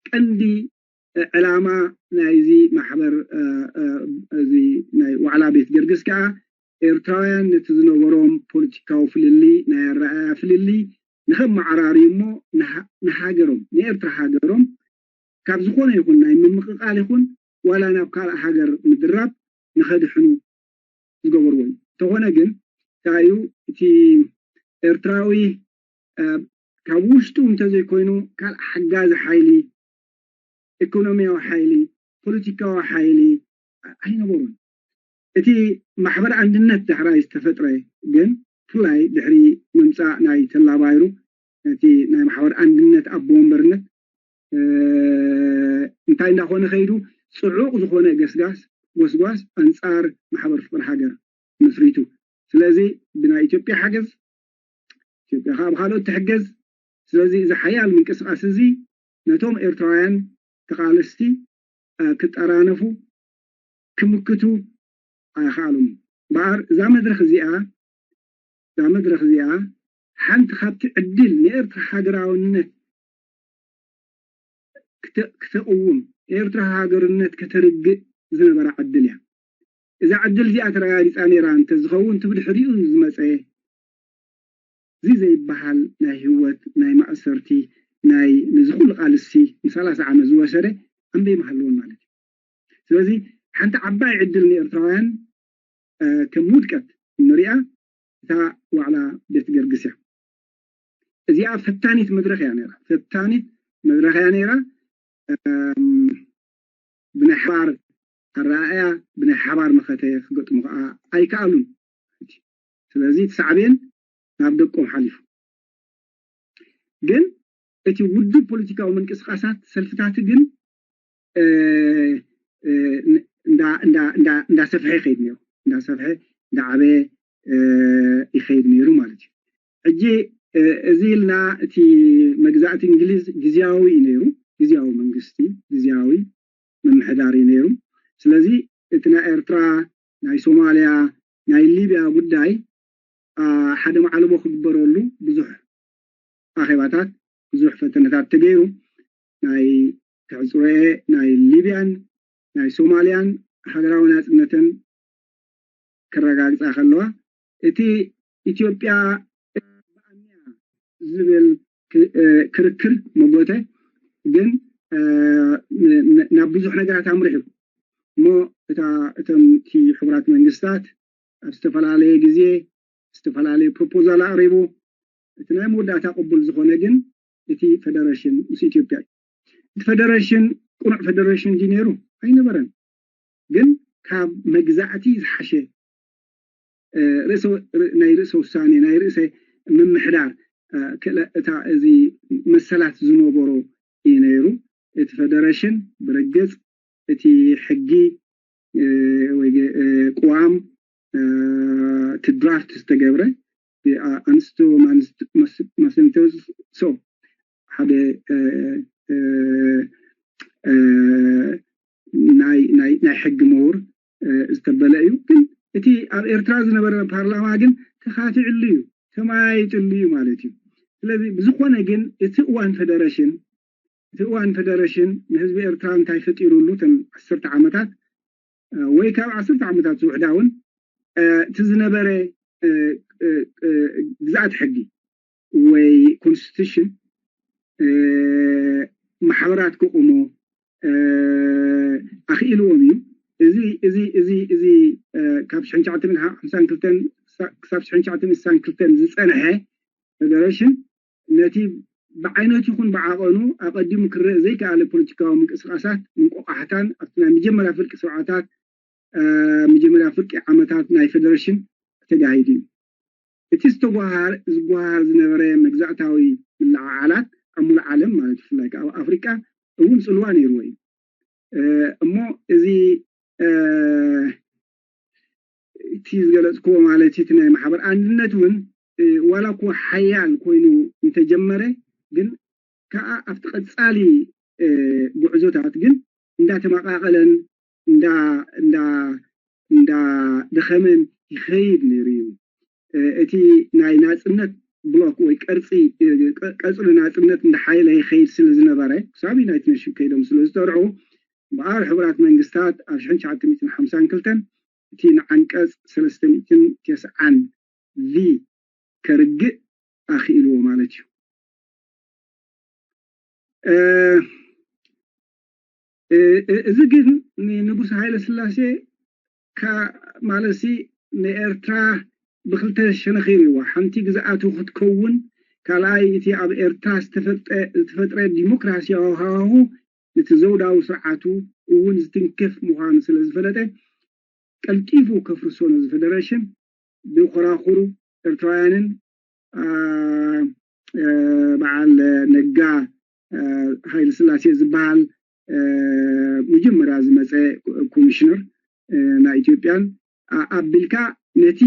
ቀንዲ ዕላማ ናይዚ ማሕበር እዚ ናይ ዋዕላ ቤት ገርግስ ከዓ ኤርትራውያን ነቲ ዝነበሮም ፖለቲካዊ ፍልልይ፣ ናይ ኣረኣእያ ፍልልይ ንኸመዓራርዩ እሞ ንሃገሮም፣ ንኤርትራ ሃገሮም ካብ ዝኾነ ይኹን ናይ ምምቕቓል ይኹን ዋላ ናብ ካልእ ሃገር ምድራብ ንኸድሕኑ ዝገበርዎ እዩ። እንተኾነ ግን እንታይ እዩ እቲ ኤርትራዊ ካብ ውሽጡ እንተዘይኮይኑ ካልእ ሓጋዚ ሓይሊ፣ ኢኮኖሚያዊ ሓይሊ፣ ፖለቲካዊ ሓይሊ ኣይነበሩን። እቲ ማሕበር ኣንድነት ዳሕራይ ዝተፈጥረ ግን ብፍላይ ድሕሪ ምምፃእ ናይ ተላባይሩ ነቲ ናይ ማሕበር ኣንድነት ኣቦ ወንበርነት እንታይ እንዳኾነ ከይዱ ፅዑቕ ዝኾነ ገስጋስ ጎስጓስ ኣንፃር ማሕበር ፍቅሪ ሃገር መስሪቱ። ስለዚ ብናይ ኢትዮጵያ ሓገዝ ኢትዮጵያ ከዓ ብካልኦት ትሕገዝ። ስለዚ እዚ ሓያል ምንቅስቃስ እዚ ነቶም ኤርትራውያን ተቃለስቲ ክጠራነፉ ክምክቱ ኣይኸኣሉም። እምበኣር እዛ መድረኽ እዚኣ እዛ መድረኽ እዚኣ ሓንቲ ካብቲ ዕድል ንኤርትራ ሃገራውነት ክተቕውም ኤርትራ ሃገርነት ከተርግእ ዝነበራ ዕድል እያ። እዛ ዕድል እዚኣ ተረጋጊፃ ነይራ እንተዝኸውን እቲ ብድሕሪኡ ዝመፀ እዚ ዘይበሃል ናይ ህይወት ናይ ማእሰርቲ ናይ ንዚ ኩሉ ቃልሲ ንሰላሳ ዓመት ዝወሰደ ኣንበይ ምሃለውን ማለት እዩ። ስለዚ ሓንቲ ዓባይ ዕድል ንኤርትራውያን ከም ውድቀት እንሪኣ እታ ዋዕላ ቤት ገርግስ እያ። እዚኣ ፈታኒት መድረኽ እያ ነይራ። ፈታኒት መድረኽ እያ ነይራ። ብናይ ሓባር ኣረኣእያ ብናይ ሓባር መኸተ ክገጥሙ ከዓ ኣይከኣሉን። ስለዚ እቲ ሳዕቤን ናብ ደቆም ሓሊፉ። ግን እቲ ውድብ ፖለቲካዊ ምንቅስቃሳት ሰልፍታት ግን እንዳሰፍሐ ይኸይድ ነይሩ። እንዳሰፍሐ እንዳዓበየ ይኸይድ ነይሩ ማለት እዩ። ሕጂ እዚ ኢልና እቲ መግዛእቲ እንግሊዝ ግዝያዊ እዩ ነይሩ። ግዝያዊ መንግስቲ፣ ግዝያዊ ምምሕዳር እዩ ነይሩ። ስለዚ እቲ ናይ ኤርትራ፣ ናይ ሶማልያ፣ ናይ ሊብያ ጉዳይ ሓደ ማዕለቦ ክግበረሉ ብዙሕ ኣኼባታት፣ ብዙሕ ፈተነታት ተገይሩ። ናይ ክሕፅሮኤ ናይ ሊብያን ናይ ሶማልያን ሃገራዊ ናፅነተን ከረጋግፃ ከለዋ እቲ ኢትዮጵያ ዝብል ክርክር መጎተ ግን ናብ ብዙሕ ነገራት ኣምሪሑ እሞ እታ እቶም እቲ ሕቡራት መንግስታት ኣብ ዝተፈላለየ ግዜ ዝተፈላለየ ፕሮፖዛል ኣቕሪቡ እቲ ናይ መወዳእታ ቅቡል ዝኾነ ግን እቲ ፈደረሽን ምስ ኢትዮጵያ እዩ። እቲ ፈደረሽን ቅኑዕ ፈደረሽን ድዩ ነይሩ? ኣይነበረን። ግን ካብ መግዛእቲ ዝሓሸ ናይ ርእሰ ውሳኔ ናይ ርእሰ ምምሕዳር ክእለ እታ እዚ መሰላት ዝነበሮ እዩ ነይሩ። እቲ ፈደረሽን ብርግፅ እቲ ሕጊ ወይ ቅዋም እቲ ድራፍት ዝተገብረ ኣንስቶ ማስንተዝ ሶ ሓደ ናይ ሕጊ ምሁር ዝተበለ እዩ። ግን እቲ ኣብ ኤርትራ ዝነበረ ፓርላማ ግን ተኻቲዕሉ እዩ፣ ተመያይጥሉ እዩ ማለት እዩ። ስለዚ ብዝኾነ ግን እቲ እዋን ፈደረሽን እቲ እዋን ፈደረሽን ንህዝቢ ኤርትራ እንታይ ፈጢሩሉ እተን ዓሰርተ ዓመታት ወይ ካብ ዓሰርተ ዓመታት ዝውሕዳ እውን እቲ ዝነበረ ግዝኣት ሕጊ ወይ ኮንስቲቱሽን ማሕበራት ክቑሙ ኣኽኢልዎም እዩ። እዚ እዚ እዚ እዚ ካብ ሽሕን ትሽዓተ ሚእትን ሓምሳን ክልተን ክሳብ ሽሕን ትሽዓተ ሚእትን ስሳን ክልተን ዝፀንሐ ፈደረሽን ነቲ ብዓይነቱ ይኹን ብዓቐኑ ኣቐዲሙ ክረእ ዘይከኣለ ፖለቲካዊ ምንቅስቃሳት ምንቆቃሕታን ኣብቲ ናይ መጀመርያ ፍርቂ ስርዓታት መጀመርያ ፍርቂ ዓመታት ናይ ፈደረሽን ተጋሂዱ እዩ። እቲ ዝተጓሃር ዝጓሃር ዝነበረ መግዛእታዊ ምልዓዓላት ኣብ ሙሉእ ዓለም ማለት ብፍላይ ኣብ ኣፍሪቃ እውን ፅልዋ ነይርዎ እዩ። እሞ እዚ እቲ ዝገለፅክዎ ማለት እቲ ናይ ማሕበር ኣንድነት እውን ዋላ እኮ ሓያል ኮይኑ እንተጀመረ ግን ከዓ ኣብቲ ቀፃሊ ጉዕዞታት ግን እንዳተመቃቀለን እንዳ እንዳ እንዳደኸመን ይኸይድ ነይሩ እዩ። እቲ ናይ ናፅነት ብሎክ ወይ ቅርፂ ቀፅሪ ናፅነት እንዳሓየለ ይኸይድ ስለ ዝነበረ ክሳብ ዩናይትድ ኔሽን ከይዶም ስለ ዝጠርዑ እምበኣር ሕቡራት መንግስታት ኣብ ሽሕን ትሽዓተ ሚእትን ሓምሳን ክልተን እቲ ንዓንቀፅ ሰለስተ ሚእትን ተስዓን ቪ ከርግእ ኣኽኢልዎ ማለት እዩ። እዚ ግን ንንጉስ ሃይለ ስላሴ ማለትሲ ንኤርትራ ብክልተ ሸነኺርዋ ሓንቲ ግዝኣቱ ክትከውን ካልኣይ እቲ ኣብ ኤርትራ ዝተፈጥረ ዲሞክራሲያዊ ሃዋሁ ነቲ ዘውዳዊ ስርዓቱ እውን ዝትንክፍ ምዃኑ ስለ ዝፈለጠ ቀልጢፉ ከፍርሶ ነዚ ፈደረሽን ብኮራኹሩ ኤርትራውያንን በዓል ነጋ ሃይለ ስላሴ ዝበሃል መጀመርያ ዝመፀ ኮሚሽነር ናይ ኢትዮጵያን ኣቢልካ ነቲ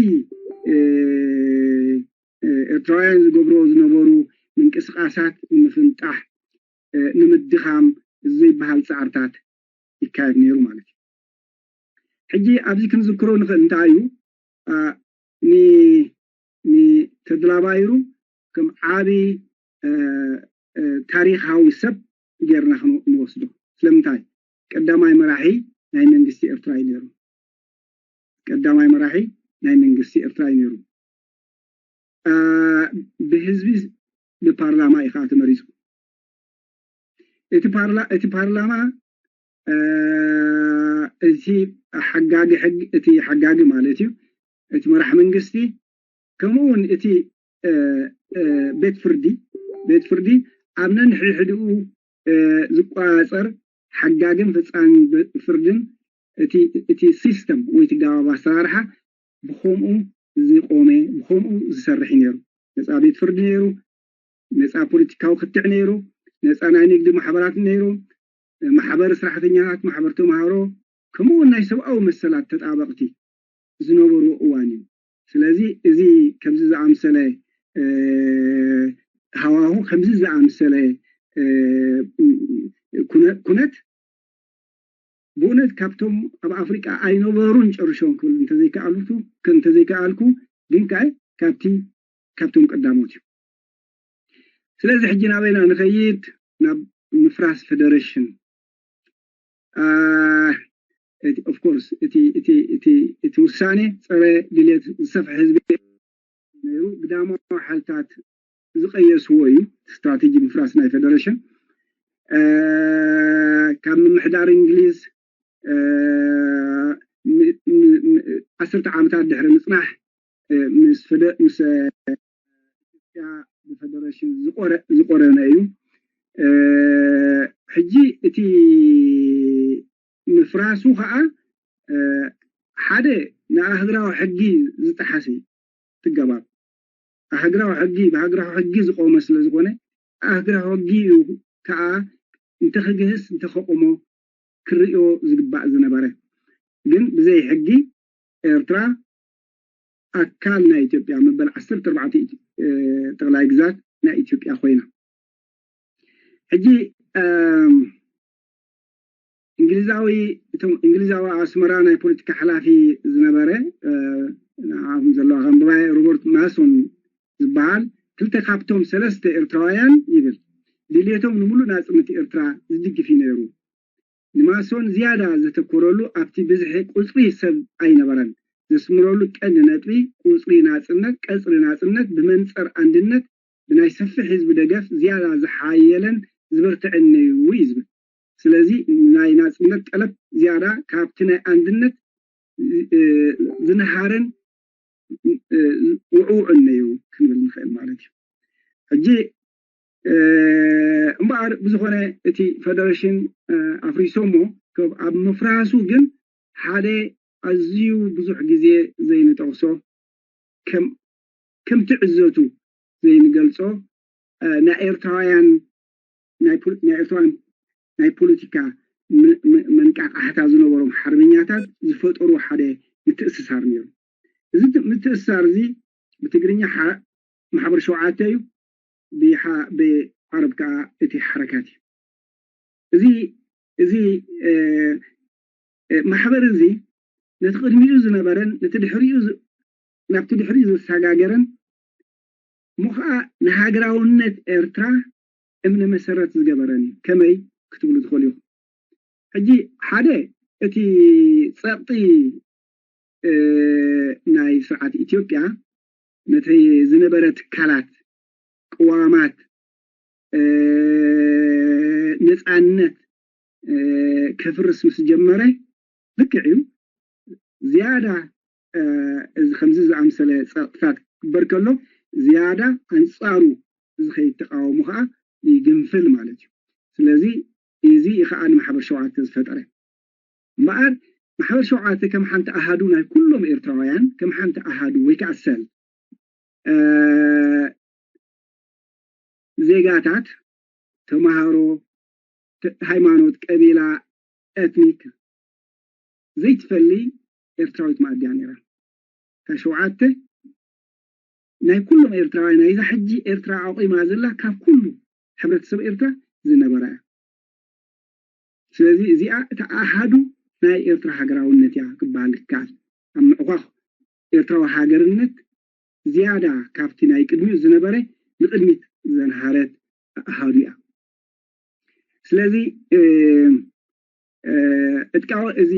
ኤርትራውያን ዝገብርዎ ዝነበሩ ምንቅስቃሳት ንምፍንጣሕ ንምድኻም ዘይበሃል ፃዕርታት ይካየድ ነይሩ ማለት እዩ። ሕጂ ኣብዚ ክንዝክሮ ንኽእል እንታይ እዩ ንተድላ ባይሩ ከም ዓቢ ታሪኻዊ ሰብ ጌርና ክንወስዶ። ስለምንታይ ቀዳማይ መራሒ ናይ መንግስቲ ኤርትራ እዩ ነይሩ። ቀዳማይ መራሒ ናይ መንግስቲ ኤርትራ እዩ ነይሩ። ብህዝቢ ብፓርላማ እዩ ከዓ ተመሪፁ። እቲ ፓርላማ እቲ ሓጋጊ ሕጊ እቲ ሓጋጊ ማለት እዩ እቲ መራሕ መንግስቲ ከምኡ እውን እቲ ቤት ፍርዲ ቤት ፍርዲ ኣብ ነንሕድሕድኡ ዝቆፃፀር ሓጋግን ፈፃሚ ፍርድን እቲ ሲስተም ወይ እቲ ኣገባብ ኣሰራርሓ ብከምኡ ዝቆመ ብከምኡ ዝሰርሕ እዩ ነይሩ። ነፃ ቤት ፍርዲ ነይሩ፣ ነፃ ፖለቲካዊ ክትዕ ነይሩ፣ ነፃ ናይ ንግዲ ማሕበራት ነይሩ፣ ማሕበር ስራሕተኛታት፣ ማሕበር ተምሃሮ ከምኡ እውን ናይ ሰብኣዊ መሰላት ተጣበቕቲ ዝነበርዎ እዋን እዩ። ስለዚ እዚ ከምዚ ዝኣምሰለ ሃዋሁ ከምዚ ዝኣምሰለ ኩነት ብእውነት ካብቶም ኣብ ኣፍሪቃ ኣይነበሩን ጨርሾም ክብል እንተዘይከኣልኩ እንተዘይከኣልኩ ግን ከኣ ካብቲ ካብቶም ቀዳሞት እዩ። ስለዚ ሕጂ ናበይና ንኸይድ ናብ ምፍራስ ፌደሬሽን ኦፍኮርስ እቲ ውሳኔ ፀረ ድልየት ዝሰፍሐ ህዝቢ ነይሩ። ግዳማዊ ሓይልታት ዝቀየስዎ እዩ። ስትራቴጂ ምፍራስ ናይ ፌደሬሽን ካብ ምምሕዳር እንግሊዝ ዓሰርተ ዓመታት ድሕሪ ምፅናሕ ምስ ኢትዮጵያ ብፌደሬሽን ዝቆረነ እዩ። ሕጂ እቲ ምፍራሱ ከዓ ሓደ ንኣህግራዊ ሕጊ ዝጠሓሰ እዩ። ትገባብ ኣህግራዊ ሕጊ ብሃገራዊ ሕጊ ዝቆመ ስለ ዝኾነ ኣህግራዊ ሕጊ እዩ ከዓ እንተክግህስ እንተከቁሞ ክርእዮ ዝግባእ ዝነበረ። ግን ብዘይ ሕጊ ኤርትራ ኣካል ናይ ኢትዮጵያ መበል ዓሰርተ ኣርባዕተ ጠቕላይ ግዛት ናይ ኢትዮጵያ ኮይና። ሕጂ እንግሊዛዊ እቶም እንግሊዛዊ ኣስመራ ናይ ፖለቲካ ሓላፊ ዝነበረ ንዓኹም ዘለዋ ከንብባየ ሮበርት ማሶን ዝበሃል ክልተ ካብቶም ሰለስተ ኤርትራውያን ይብል ድልየቶም ንምሉእ ናፅነት ኤርትራ ዝድግፍ እዩ ነይሩ። ንማሶን ዝያዳ ዘተኮረሉ ኣብቲ ብዝሒ ቁፅሪ ሰብ ኣይነበረን። ዘስምረሉ ቀንዲ ነጥቢ ቁፅሪ ናፅነት ቀፅሪ ናፅነት ብመንፅር ኣንድነት ብናይ ሰፊሕ ህዝቢ ደገፍ ዝያዳ ዝሓየለን ዝበርትዕን ነይሩ እዩ ዝብል። ስለዚ ናይ ናፅነት ጠለብ ዝያዳ ካብቲ ናይ ኣንድነት ዝነሃረን ውዕውዕን ነይሩ ክንብል ንኽእል ማለት እዩ። ሕጂ እምበኣር ብዝኾነ እቲ ፈደሬሽን ኣፍሪሶሞ ኣብ ምፍራሱ ግን ሓደ ኣዝዩ ብዙሕ ግዜ ዘይንጠቕሶ ከም ትዕዘቱ ዘይንገልጾ ናይ ኤርትራውያን ናይ ኤርትራውያን ናይ ፖለቲካ መንቃቃሕታ ዝነበሮም ሓርበኛታት ዝፈጠሩ ሓደ ምትእስሳር ነይሩ። እዚ ምትእስሳር እዚ ብትግርኛ ማሕበር ሸውዓተ እዩ፣ ብዓረብ ከዓ እቲ ሓረካት እዩ። እዚ እዚ ማሕበር እዚ ነቲ ቅድሚኡ ዝነበረን ነቲ ድሕሪኡ ዝ- ናብቲ ድሕሪኡ ዘሰጋገረን እሞ ከዓ ንሃገራውነት ኤርትራ እምነ መሰረት ዝገበረን እዩ። ከመይ ክትብሉ ትኽእሉ ኢኹም። ሕጂ ሓደ እቲ ጸቕጢ እ፣ ናይ ስርዓት ኢትዮጵያ ነቲ ዝነበረ ትካላት ቅዋማት እ፣ ነፃነት እ፣ ከፍርስ ምስ ጀመረ ልክዕ እዩ ዝያዳ እ፣ እዚ ከምዚ ዝኣምሰለ ፀቕጥታት ክግበር ከሎ ዝያዳ ኣንፃሩ ዝኸይድ ተቃውሞ ከዓ ይግንፍል ማለት እዩ። ስለዚ እዚ እዩ ከዓ ንማሕበር ሸውዓተ ዝፈጠረ። እምበኣር ማሕበር ሸውዓተ ከም ሓንቲ ኣሃዱ ናይ ኩሎም ኤርትራውያን ከም ሓንቲ ኣሃዱ ወይ ከዓ ሰል ዜጋታት፣ ተምሃሮ፣ ሃይማኖት፣ ቀቢላ፣ ኤትኒክ ዘይትፈሊ ኤርትራዊት መኣዲ እያ ነይራ። እታ ሸውዓተ ናይ ኩሎም ኤርትራውያን ናይዛ ሕጂ ኤርትራ ኣቑማ ዘላ ካብ ኩሉ ሕብረተሰብ ኤርትራ ዝነበራ እያ። ስለዚ እዚኣ እታ ኣሃዱ ናይ ኤርትራ ሃገራውነት እያ ክበሃል ይከኣል። ኣብ ምዕኳኽ ኤርትራዊ ሃገርነት ዝያዳ ካብቲ ናይ ቅድሚኡ ዝነበረ ንቕድሚት ዘንሃረት ኣሃዱ እያ። ስለዚ ዕጥቃዊ እዚ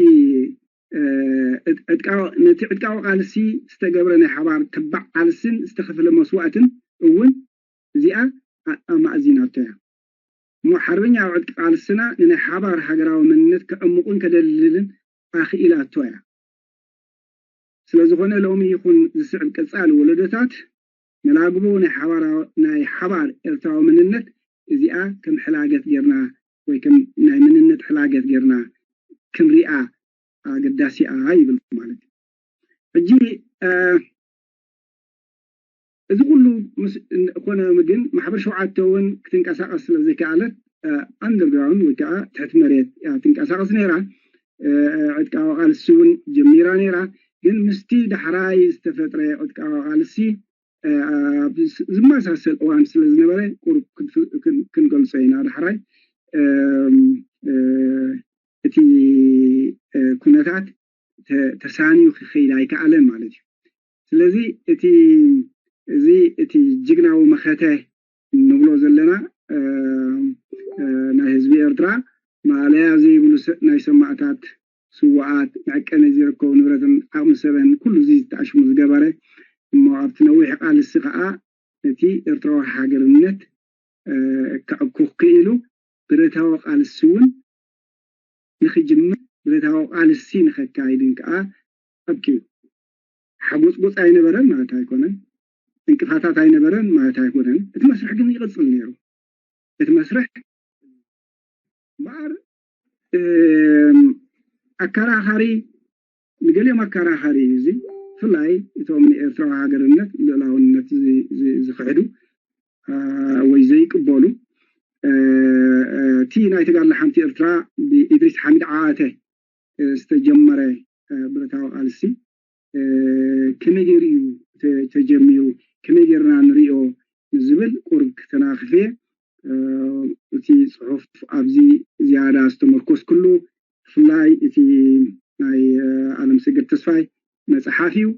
ነቲ ዕጥቃዊ ቃልሲ ዝተገብረ ናይ ሓባር ተባዕ ቃልስን ዝተኸፈለ መስዋእትን እውን እዚኣ ኣማእዚናቶ እያ። እሞ ሓርበኛ ኣብ ዕጥቂ ቃልስና ንናይ ሓባር ሃገራዊ መንነት ከዕምቑን ከደልድልን ኣኽኢላቶ እያ። ስለዝኾነ ሎሚ ይኹን ዝስዕብ ቀጻሊ ወለዶታት መላግቦ ናይ ሓባር ኤርትራዊ መንነት እዚኣ ከም ሕላገት ጌርና ወይ ከም ናይ መንነት ሕላገት ጌርና ክንሪኣ ኣገዳሲ እያ ይብል ማለት እዩ። ሕጂ እዚ ኩሉ ምስ ኮነ ግን ማሕበር ሸውዓተ እውን ክትንቀሳቐስ ስለ ዘይከኣለት ኣንደርግራውንድ ወይ ከዓ ትሕቲ መሬት እያ ትንቀሳቐስ ነይራ። ዕጥቃዊ ቃልሲ እውን ጀሚራ ነይራ። ግን ምስቲ ዳሕራይ ዝተፈጥረ ዕጥቃዊ ቃልሲ ዝመሳሰል እዋን ስለ ዝነበረ ቁሩብ ክንገልጾ ኢና ዳሕራይ እቲ ኩነታት ተሳንዩ ክኸይድ ኣይከኣለን ማለት እዩ። ስለዚ እቲ እዚ እቲ ጅግናዊ መኸተ ንብሎ ዘለና ናይ ህዝቢ ኤርትራ ማእለያ ዘይብሉ ናይ ሰማእታት ስዋኣት መዐቀኒ ዝርከቡ ንብረትን ዓቕሚ ሰበን ኩሉ እዚ ተኣሽሙ ዝገበረ እሞ ኣብቲ ነዊሕ ቃልሲ ከዓ እቲ ኤርትራዊ ሃገርነት ከዕኩኽ ክኢሉ ብረታዊ ቃልሲ እውን ንክጅምር ብረታዊ ቃልሲ ንከካይድን ከዓ ኣብኪ ሓጎፅጎፅ ኣይነበረን ማለት ኣይኮነን። እንቅፋታት ኣይነበረን ማለት ኣይኮነን። እቲ መስርሕ ግን ይቕፅል ነይሩ። እቲ መስርሕ እምበኣር ኣከራኻሪ ንገሊኦም ኣከራኻሪ እዩ እዚ። ብፍላይ እቶም ንኤርትራዊ ሃገርነት ልእላውነት ዝኽሕዱ ወይ ዘይቅበሉ እቲ ናይ ተጋድሎ ሓንቲ ኤርትራ ብኢድሪስ ሓሚድ ዓዋተ ዝተጀመረ ብረታዊ ቃልሲ ከመይ ገይሩ እዩ ተጀሚሩ፣ ከመይ ገይርና ንሪኦ ዝብል ቁሩብ ክተናኽፍ እየ። እቲ ፅሑፍ ኣብዚ ዝያዳ ዝተመርኮስኩሉ ብፍላይ እቲ ናይ ኣለምሰገድ ተስፋይ መፅሓፍ እዩ።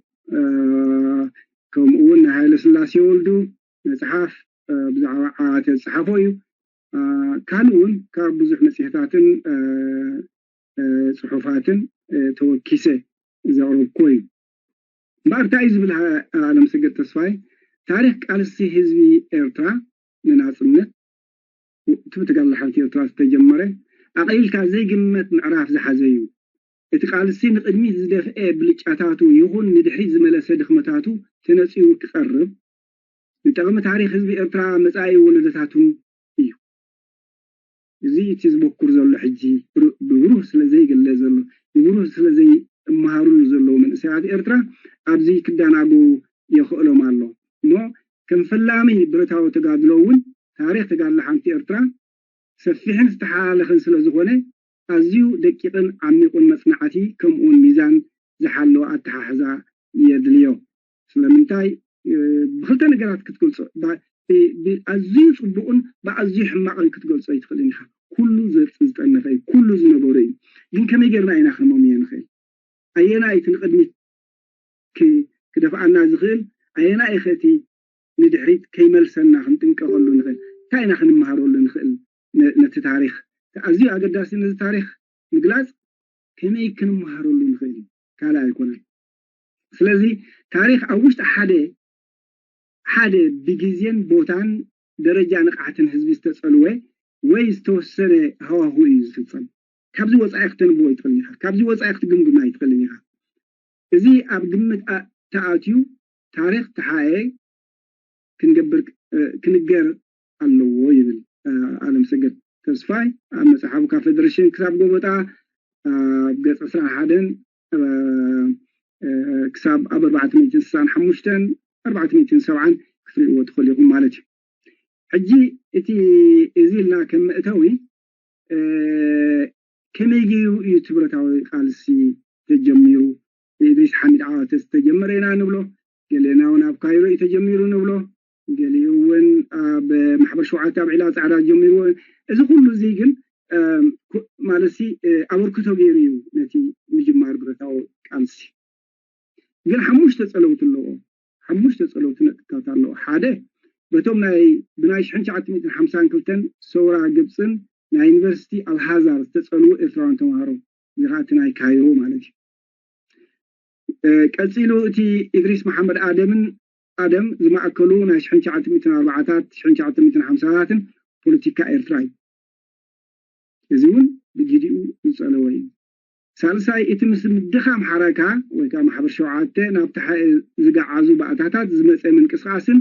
ከምኡ እውን ናይ ሃይለ ስላሴ ወልዱ መፅሓፍ ብዛዕባ ዓዋተ ዝፀሓፎ እዩ። ካልእ እውን ካብ ብዙሕ መፅሄታትን ፅሑፋትን ተወኪሰ ዘቕረብኩዎ እዩ። እምበኣር እንታይ እዩ ዝብል ኣለምሰገድ ተስፋይ፣ ታሪክ ቃልሲ ህዝቢ ኤርትራ ንናፅነት እቲ ብተጋድሎ ሓንቲ ኤርትራ ዝተጀመረ ኣቕሊልካ ዘይግመት ምዕራፍ ዝሓዘ እዩ። እቲ ቃልሲ ንቕድሚት ዝደፍአ ብልጫታቱ ይኹን ንድሕሪት ዝመለሰ ድኽመታቱ ተነፂሩ ክቐርብ ንጠቕሚ ታሪክ ህዝቢ ኤርትራ መፃኢ ወለዶታቱን እዩ። እዚ እቲ ዝበኩር ዘሎ ሕጂ ብብሩህ ስለ ዘይግለ ዘሎ ብብሩህ ስለ ዘይመሃሩሉ ዘለዉ መንእሰያት ኤርትራ ኣብዚ ክደናግዉ የኽእሎም ኣሎ። እሞ ከም ፈላሚ ብረታዊ ተጋድሎ እውን ታሪክ ተጋድሎ ሓንቲ ኤርትራ ሰፊሕን ዝተሓላለኸን ስለ ዝኾነ ኣዝዩ ደቂቕን ዓሚቑን መጽናዕቲ ከምኡውን ሚዛን ዝሓለወ ኣተሓሕዛ የድልዮ። ስለምንታይ ብክልተ ነገራት ክትገልጾ ኣዝዩ ጽቡቕን ብኣዝዩ ሕማቕን ክትገልጾ ኣይትኽእልን ኢኻ። ኩሉ ዝጠነፈ እዩ፣ ኩሉ ዝነበሩ እዩ። ግን ከመይ ጌርና ኢና ክነመምዮ ንኽእል? ኣየናይ እቲ ንቕድሚት ክደፍኣና ዝኽእል፣ ኣየናይ ኸ እቲ ንድሕሪት ከይመልሰና ክንጥንቀቐሉ ንኽእል? እንታይ ኢና ክንመሃረሉ ንኽእል? ነቲ ታሪኽ ኣዝዩ ኣገዳሲ፣ ነዚ ታሪኽ ምግላፅ ከመይ ክንመሃረሉ ንኽእል ካልእ ኣይኮነን። ስለዚ ታሪኽ ኣብ ውሽጢ ሓደ ሓደ ብግዜን ቦታን ደረጃ ንቕሓትን ህዝቢ ዝተፀልወ ወይ ዝተወሰነ ሃዋሁ እዩ ዝፍፀም። ካብዚ ወፃኢ ክተንብቦ ኣይትኽእልን ኢኻ። ካብዚ ወፃኢ ክትግምግማ ኣይትኽእልን ኢኻ። እዚ ኣብ ግምት ተኣትዩ ታሪኽ ተሓኤ ክንገብር ክንገር ኣለዎ ይብል ኣለም ሰገድ ተስፋይ ኣብ መፅሓፉ ካብ ፌደሬሽን ክሳብ ጎበጣ ኣብ ገፅ ዕስራን ሓደን ክሳብ ኣብ ኣርባዕተ ሚእትን ስሳን ሓሙሽተን ኣርባዕተ ሚእትን ሰብዓን ክትሪእዎ ትኽእሉ ኢኹም ማለት እዩ። ሕጂ እቲ እዚ ኢልና ከም መእተዊ ከመይ ገይሩ እዩ እቲ ብረታዊ ቃልሲ ተጀሚሩ? ብኢድሪስ ሓሚድ ዓዋተ ዝተጀመረ ኢና ንብሎ፣ ገሌና እውን ኣብ ካይሮ እዩ ተጀሚሩ ንብሎ፣ ገሊኡ እውን ኣብ ማሕበር ሸውዓተ ኣብ ዒላ ፃዕዳ ጀሚርዎ። እዚ ኩሉ እዚ ግን ማለት ኣበርክቶ ገይሩ እዩ ነቲ ምጅማር ብረታዊ ቃልሲ። ግን ሓሙሽተ ፀለውቲ ኣለዎ። ሓሙሽተ ፀለውቲ ነጥብታት ኣለዎ። ሓደ በቶም ናይ ብናይ ሽሕን ትሽዓተ ሚእትን ሓምሳን ክልተን ሰውራ ግብፅን ናይ ዩኒቨርሲቲ ኣልሃዛር ዝተፀልዉ ኤርትራውያን ተምሃሮ፣ እዚ ከዓ እቲ ናይ ካይሮ ማለት እዩ። ቀፂሉ እቲ ኢድሪስ መሓመድ ኣደምን ኣደም ዝማእከሉ ናይ ሽሕን ትሽዓተ ሚእትን ኣርባዓታት ሽሕን ትሽዓተ ሚእትን ሓምሳታትን ፖለቲካ ኤርትራ እዩ። እዚ እውን ብጊዲኡ ዝፀለወ እዩ። ሳልሳይ እቲ ምስ ምድኻም ሓረካ ወይ ከዓ ማሕበር ሸውዓተ ናብ ተሓኤ ዝገዓዙ ባእታታት ዝመፀ ምንቅስቃስን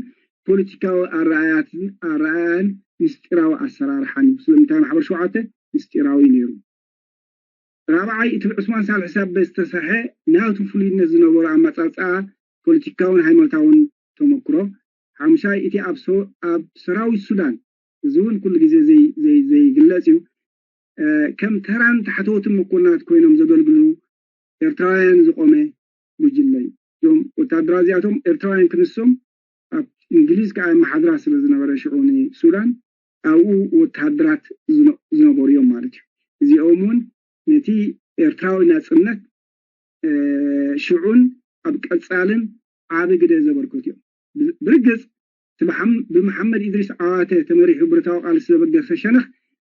ፖለቲካዊ ኣረኣያትን ኣረኣያን ምስጢራዊ ኣሰራርሓን እዩ። ስለምንታይ ማሕበር ሸውዓተ ምስጢራዊ ነይሩ። ራብዓይ እቲ ብዑስማን ሳልሒ ሳበ ዝተሰርሐ ናቱ ፍሉይነት ዝነበሮ ኣመፃፅኣ ፖለቲካውን ሃይማኖታውን ተመክሮ። ሓሙሻይ እቲ ኣብ ሰራዊት ሱዳን፣ እዚ እውን ኩሉ ግዜ ዘይግለፅ እዩ፣ ከም ተራን ታሕተዎትን መኮንናት ኮይኖም ዘገልግሉ ኤርትራውያን ዝቆመ ጉጅለ እዩ። እዞም ወታደራት እዚኣቶም ኤርትራውያን ክንሶም ኣብ እንግሊዝ ከዓ መሓድራ ስለ ዝነበረ ሽዑ ንሱዳን ኣብኡ ወታደራት ዝነበሩ እዮም ማለት እዩ። እዚኦም እውን ነቲ ኤርትራዊ ናፅነት ሽዑን ኣብ ቀፃልን ዓቢ ግደ ዘበርከቱ እዮም። ብርግፅ እቲ ብሓም- ብመሓመድ ኢድሪስ ዓዋተ ተመሪሑ ብረታዊ ቃልሲ ዘበገሰ ሸነኽ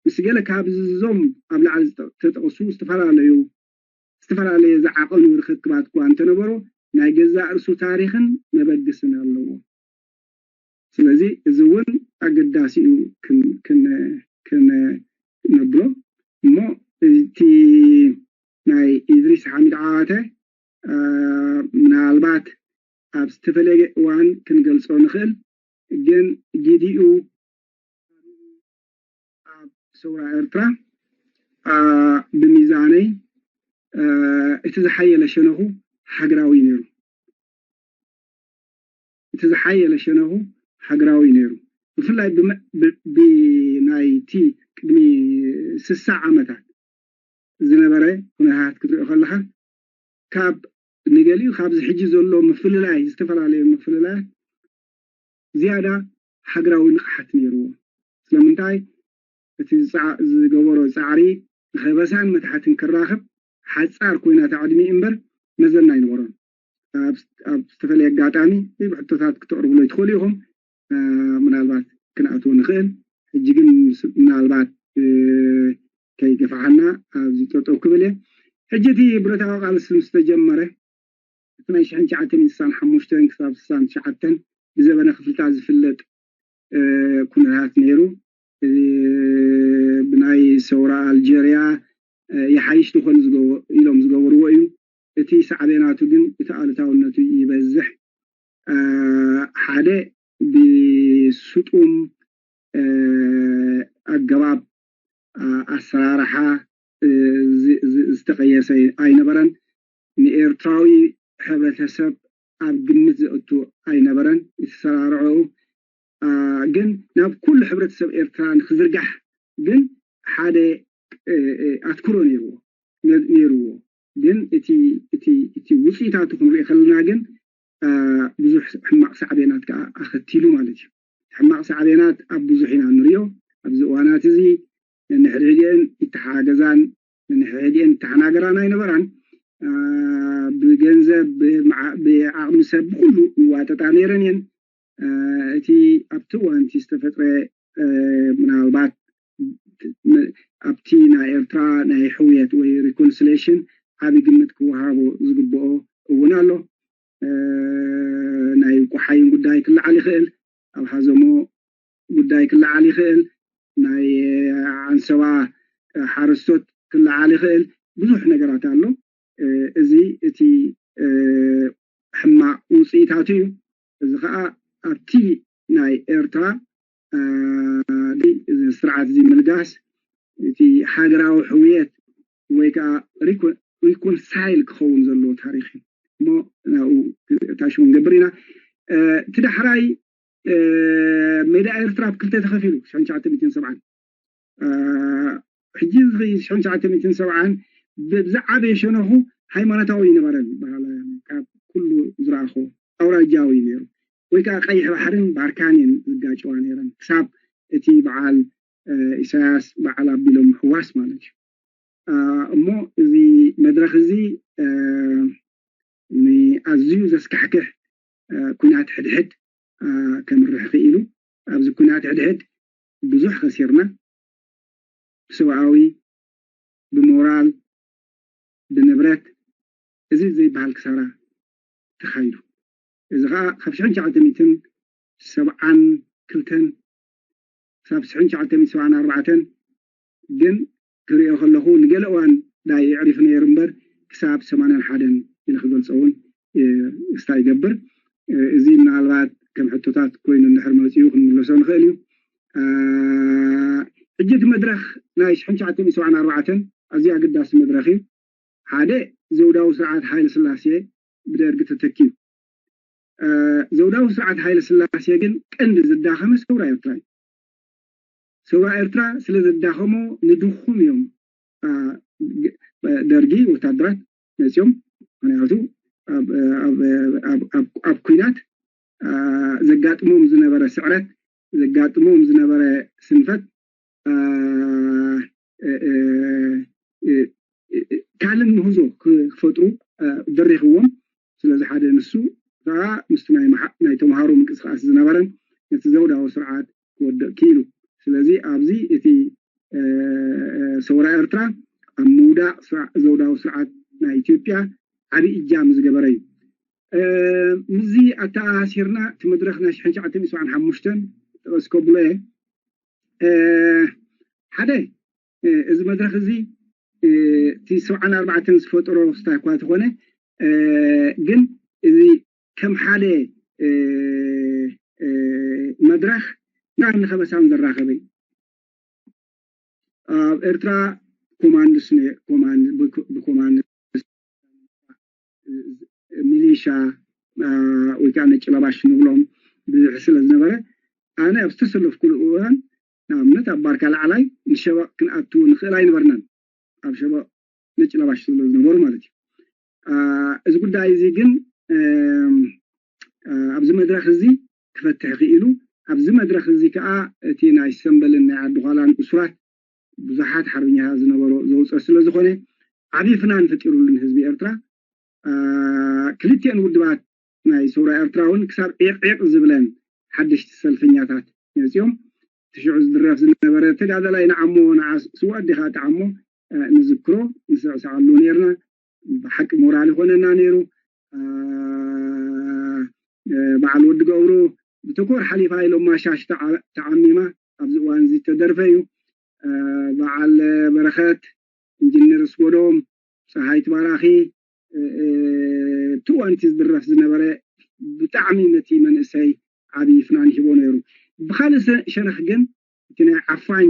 ምስ ገለ ካብዞም ኣብ ላዕሊ ዝጠ- ዝተጠቕሱ ዝተፈላለዩ ዝተፈላለየ ዝዓቐኑ ርኽክባት እኳ እንተነበሮ ናይ ገዛእ ርእሱ ታሪኽን መበግስን ኣለዎ። ስለዚ እዚ እውን ኣገዳሲ እዩ ክን- ክን- ክነብሎ እሞ እቲ ናይ ኢድሪስ ሓሚድ ዓዋተ ምናልባት ኣብ ዝተፈላለየ እዋን ክንገልፆ ንኽእል፣ ግን ጊዲኡ ኣብ ሰውራ ኤርትራ ብሚዛነይ እቲ ዝሓየለ ሸነኹ ሃገራዊ ነይሩ። እቲ ዝሓየለ ሸነኹ ሃገራዊ ነይሩ። ብፍላይ ብናይቲ ቅድሚ ስሳ ዓመታት ዝነበረ ኩነታት ክትሪኦ ከለኻ ካብ ንገሊኡ ካብዚ ሕጂ ዘሎ ምፍልላይ ዝተፈላለዩ ምፍልላያት ዝያዳ ሃገራዊ ንቕሓት ነይርዎ። ስለምንታይ እቲ ዝገበሮ ፃዕሪ ንኸበሳን መታሕትን ክራኸብ ሓፃር ኮይና እታ ዕድሚኡ እምበር መዘና ኣይነበሮን። ኣብ ዝተፈለየ ኣጋጣሚ ብሕቶታት ክተቕርብሎ ትኽእሉ ኢኹም። ምናልባት ክንኣትዎ ንኽእል። ሕጂ ግን ምናልባት ከይገፋሓና ኣብዚ ጠጠው ክብል እየ። ሕጂ እቲ ብረታዊ ቃልሲ ምስ ተጀመረ እቲ ናይ ሽሕን ትሽዓተ ሚእትን ስሳን ሓሙሽተን ክሳብ ስሳን ትሽዓተን ብዘበነ ክፍልታት ዝፍለጥ ኩነታት ነይሩ። ብናይ ሰውራ ኣልጀርያ ይሓይሽ ዝኾን ኢሎም ዝገበርዎ እዩ። እቲ ሳዕቤናቱ ግን እቲ ኣሉታውነቱ ይበዝሕ። ሓደ ብስጡም ኣገባብ ኣሰራርሓ ዝተቐየሰ ኣይነበረን። ንኤርትራዊ ሕብረተሰብ ኣብ ግምት ዘእቱ ኣይነበረን። እቲ ሰራርዕኡ ግን ናብ ኩሉ ሕብረተሰብ ኤርትራ ንክዝርጋሕ ግን ሓደ ኣትኩሮ ነይርዎ ነይርዎ። ግን እቲ እቲ እቲ ውፅኢታቱ ክንሪኦ ከለና ግን ብዙሕ ሕማቕ ሳዕቤናት ከዓ ኣኸቲሉ ማለት እዩ። ሕማቕ ሳዕቤናት ኣብ ብዙሕ ኢና ንሪኦ። ኣብዚ እዋናት እዚ ነንሕድሕዲአን ይተሓጋገዛን ነንሕድሕዲአን ይተሓናገራን ኣይነበራን። ብገንዘብ፣ ብዓቕሚ ሰብ፣ ብኩሉ ይዋጠጣ ነይረን እየን። እቲ ኣብቲ እዋን እቲ ዝተፈጥረ ምናልባት ኣብቲ ናይ ኤርትራ ናይ ሕውየት ወይ ሪኮንስሌሽን ዓብዪ ግምት ክወሃቦ ዝግብኦ እውን ኣሎ። ናይ ቁሓይን ጉዳይ ክለዓል ይኽእል፣ ኣብ ሓዘሞ ጉዳይ ክለዓል ይኽእል፣ ናይ ዓንሰባ ሓረስቶት ክለዓል ይኽእል፣ ብዙሕ ነገራት ኣሎ። እዚ እቲ ሕማቕ ውፅኢታቱ እዩ። እዚ ከዓ ኣብቲ ናይ ኤርትራ ስርዓት እዚ ምልጋስ እቲ ሃገራዊ ሕውየት ወይ ከዓ ሪኮንሳይል ክኸውን ዘለዎ ታሪክ እዩ እሞ ናብኡ ታሽሙ ንገብር ኢና። እቲ ዳሕራይ ሜዳ ኤርትራ ኣብ ክልተ ተኸፊሉ ሽሕን ትሽዓተ ሚእትን ሰብዓን ሕጂ እዚ ሽሕን ትሽዓተ ሚእትን ሰብዓን ብዝዓበየ ሸነኹ ሃይማኖታዊ ይነበረን በሃላ ካብ ኩሉ ዝረኣኹ ኣውራጃዊ ነይሩ ወይ ከዓ ቀይሕ ባሕርን ባርካንን ዝጋጨዋ ነይረን ክሳብ እቲ በዓል ኢሳያስ በዓል ኣቢሎም ምሕዋስ ማለት እዩ። እሞ እዚ መድረኽ እዚ ንኣዝዩ ዘስካሕክሕ ኩናት ሕድሕድ ከምርሕ ክኢሉ፣ ኣብዚ ኩናት ሕድሕድ ብዙሕ ከሲርና፣ ብሰብኣዊ፣ ብሞራል፣ ብንብረት፣ እዚ ዘይበሃል ክሳራ ተኻይዱ። እዚ ከዓ ካብ ሽሕን ትሽዓተ ሚእትን ሰብዓን ክልተን ክሳብ ሽሕን ትሽዓተ ሚእትን ሰብዓን ኣርባዕተን ግን ክሪኦ ከለኹ ንገለ እዋን ዳይ የዕሪፉ ነይሩ እምበር ክሳብ ሰማንያን ሓደን ኢለ ክገልፆ እውን እስታ ይገብር። እዚ ምናልባት ከም ሕቶታት ኮይኑ እንድሕር መፂኡ ክንምለሶ ንኽእል እዩ። ሕጂ እቲ መድረኽ ናይ ሽሕን ትሽዓተ ሚእትን ሰብዓን ኣርባዕተን ኣዝዩ ኣገዳሲ መድረኽ እዩ። ሓደ ዘውዳዊ ስርዓት ሃይለ ስላሴ ብደርጊ ተተኪዩ። ዘውዳዊ ስርዓት ሃይለ ስላሴ ግን ቀንዲ ዝዳኸመ ሰውራ ኤርትራ እዩ። ሰውራ ኤርትራ ስለ ዘዳኸሞ ንድኹም እዮም ደርጊ ወታደራት መፅኦም። ምክንያቱ ኣብ ኩናት ዘጋጥሞም ዝነበረ ስዕረት፣ ዘጋጥሞም ዝነበረ ስንፈት ካልእ ምህዞ ክፈጥሩ ደሪኽዎም። ስለዚ ሓደ ንሱ ከዓ ምስቲ ናይ ተምሃሮ ምንቅስቃስ ዝነበረን ነቲ ዘውዳዊ ስርዓት ክወድቕ ክኢሉ። ስለዚ ኣብዚ እቲ ሰውራ ኤርትራ ኣብ ምውዳቕ ዘውዳዊ ስርዓት ናይ ኢትዮጵያ ዓብዪ እጃም ዝገበረ እዩ። ምስዚ ኣተኣሳሲርና እቲ መድረኽ ናይ ሽሕን ትሽዓተ ሚእትን ሰብዓን ሓሙሽተን ጠቐስ ከብሎ እየ። ሓደ እዚ መድረኽ እዚ እቲ ሰብዓን ኣርባዕተን ዝፈጠሮ ክስታይ እኳ ተኾነ ግን እዚ ከም ሓደ መድረኽ ንኸበሳን ዘራኸበ እዩ። ኣብ ኤርትራ ኮማንድስ ብኮማንድ ሚሊሻ ወይ ከዓ ነጭ ለባሽ ንብሎም ብዙሕ ስለ ዝነበረ ኣነ ኣብ ዝተሰለፍኩሉ እዋን ንኣብነት ኣብ ባርካ ላዕላይ ንሸበቕ ክንኣቱ ንኽእል ኣይነበርናን። ኣብ ሸበቕ ነጭ ለባሽ ስለ ዝነበሩ ማለት እዩ። እዚ ጉዳይ እዚ ግን ኣብዚ መድረኽ እዚ ክፈትሕ ክኢሉ። ኣብዚ መድረኽ እዚ ከዓ እቲ ናይ ሰምበልን ናይ ዓዲ ኳላን እሱራት ብዙሓት ሓርበኛታት ዝነበሮ ዘውፀ ስለ ዝኾነ ዓብዪ ፍናን ፈጢሩሉ ንህዝቢ ኤርትራ። ክልቲአን ውድባት ናይ ሰውራ ኤርትራ እውን ክሳብ ዒቕዒቕ ዝብለን ሓደሽቲ ሰልፈኛታት መፂኦም። እቲ ሽዑ ዝድረፍ ዝነበረ ተጋዳላይ ንዓሞ ንዓ ስዋ ኣዴኻ ጥዓሞ ንዝክሮ ንስዕስዓሉ ነርና። ብሓቂ ሞራል ይኾነና ነይሩ። በዓል ወዲ ገብሩ ብተኮር ሓሊፋ ኢሎማ ሻሽ ተዓሚማ ኣብዚ እዋን እዚ ተደርፈ እዩ። በዓል በረኸት፣ ኢንጂነር ኣስጎዶም፣ ፀሃይ ትባራኺ እቲ እዋን እቲ ዝድረፍ ዝነበረ ብጣዕሚ ነቲ መንእሰይ ዓብዪ ፍናን ይህቦ ነይሩ። ብካልእ ሸነኽ ግን እቲ ናይ ዓፋኝ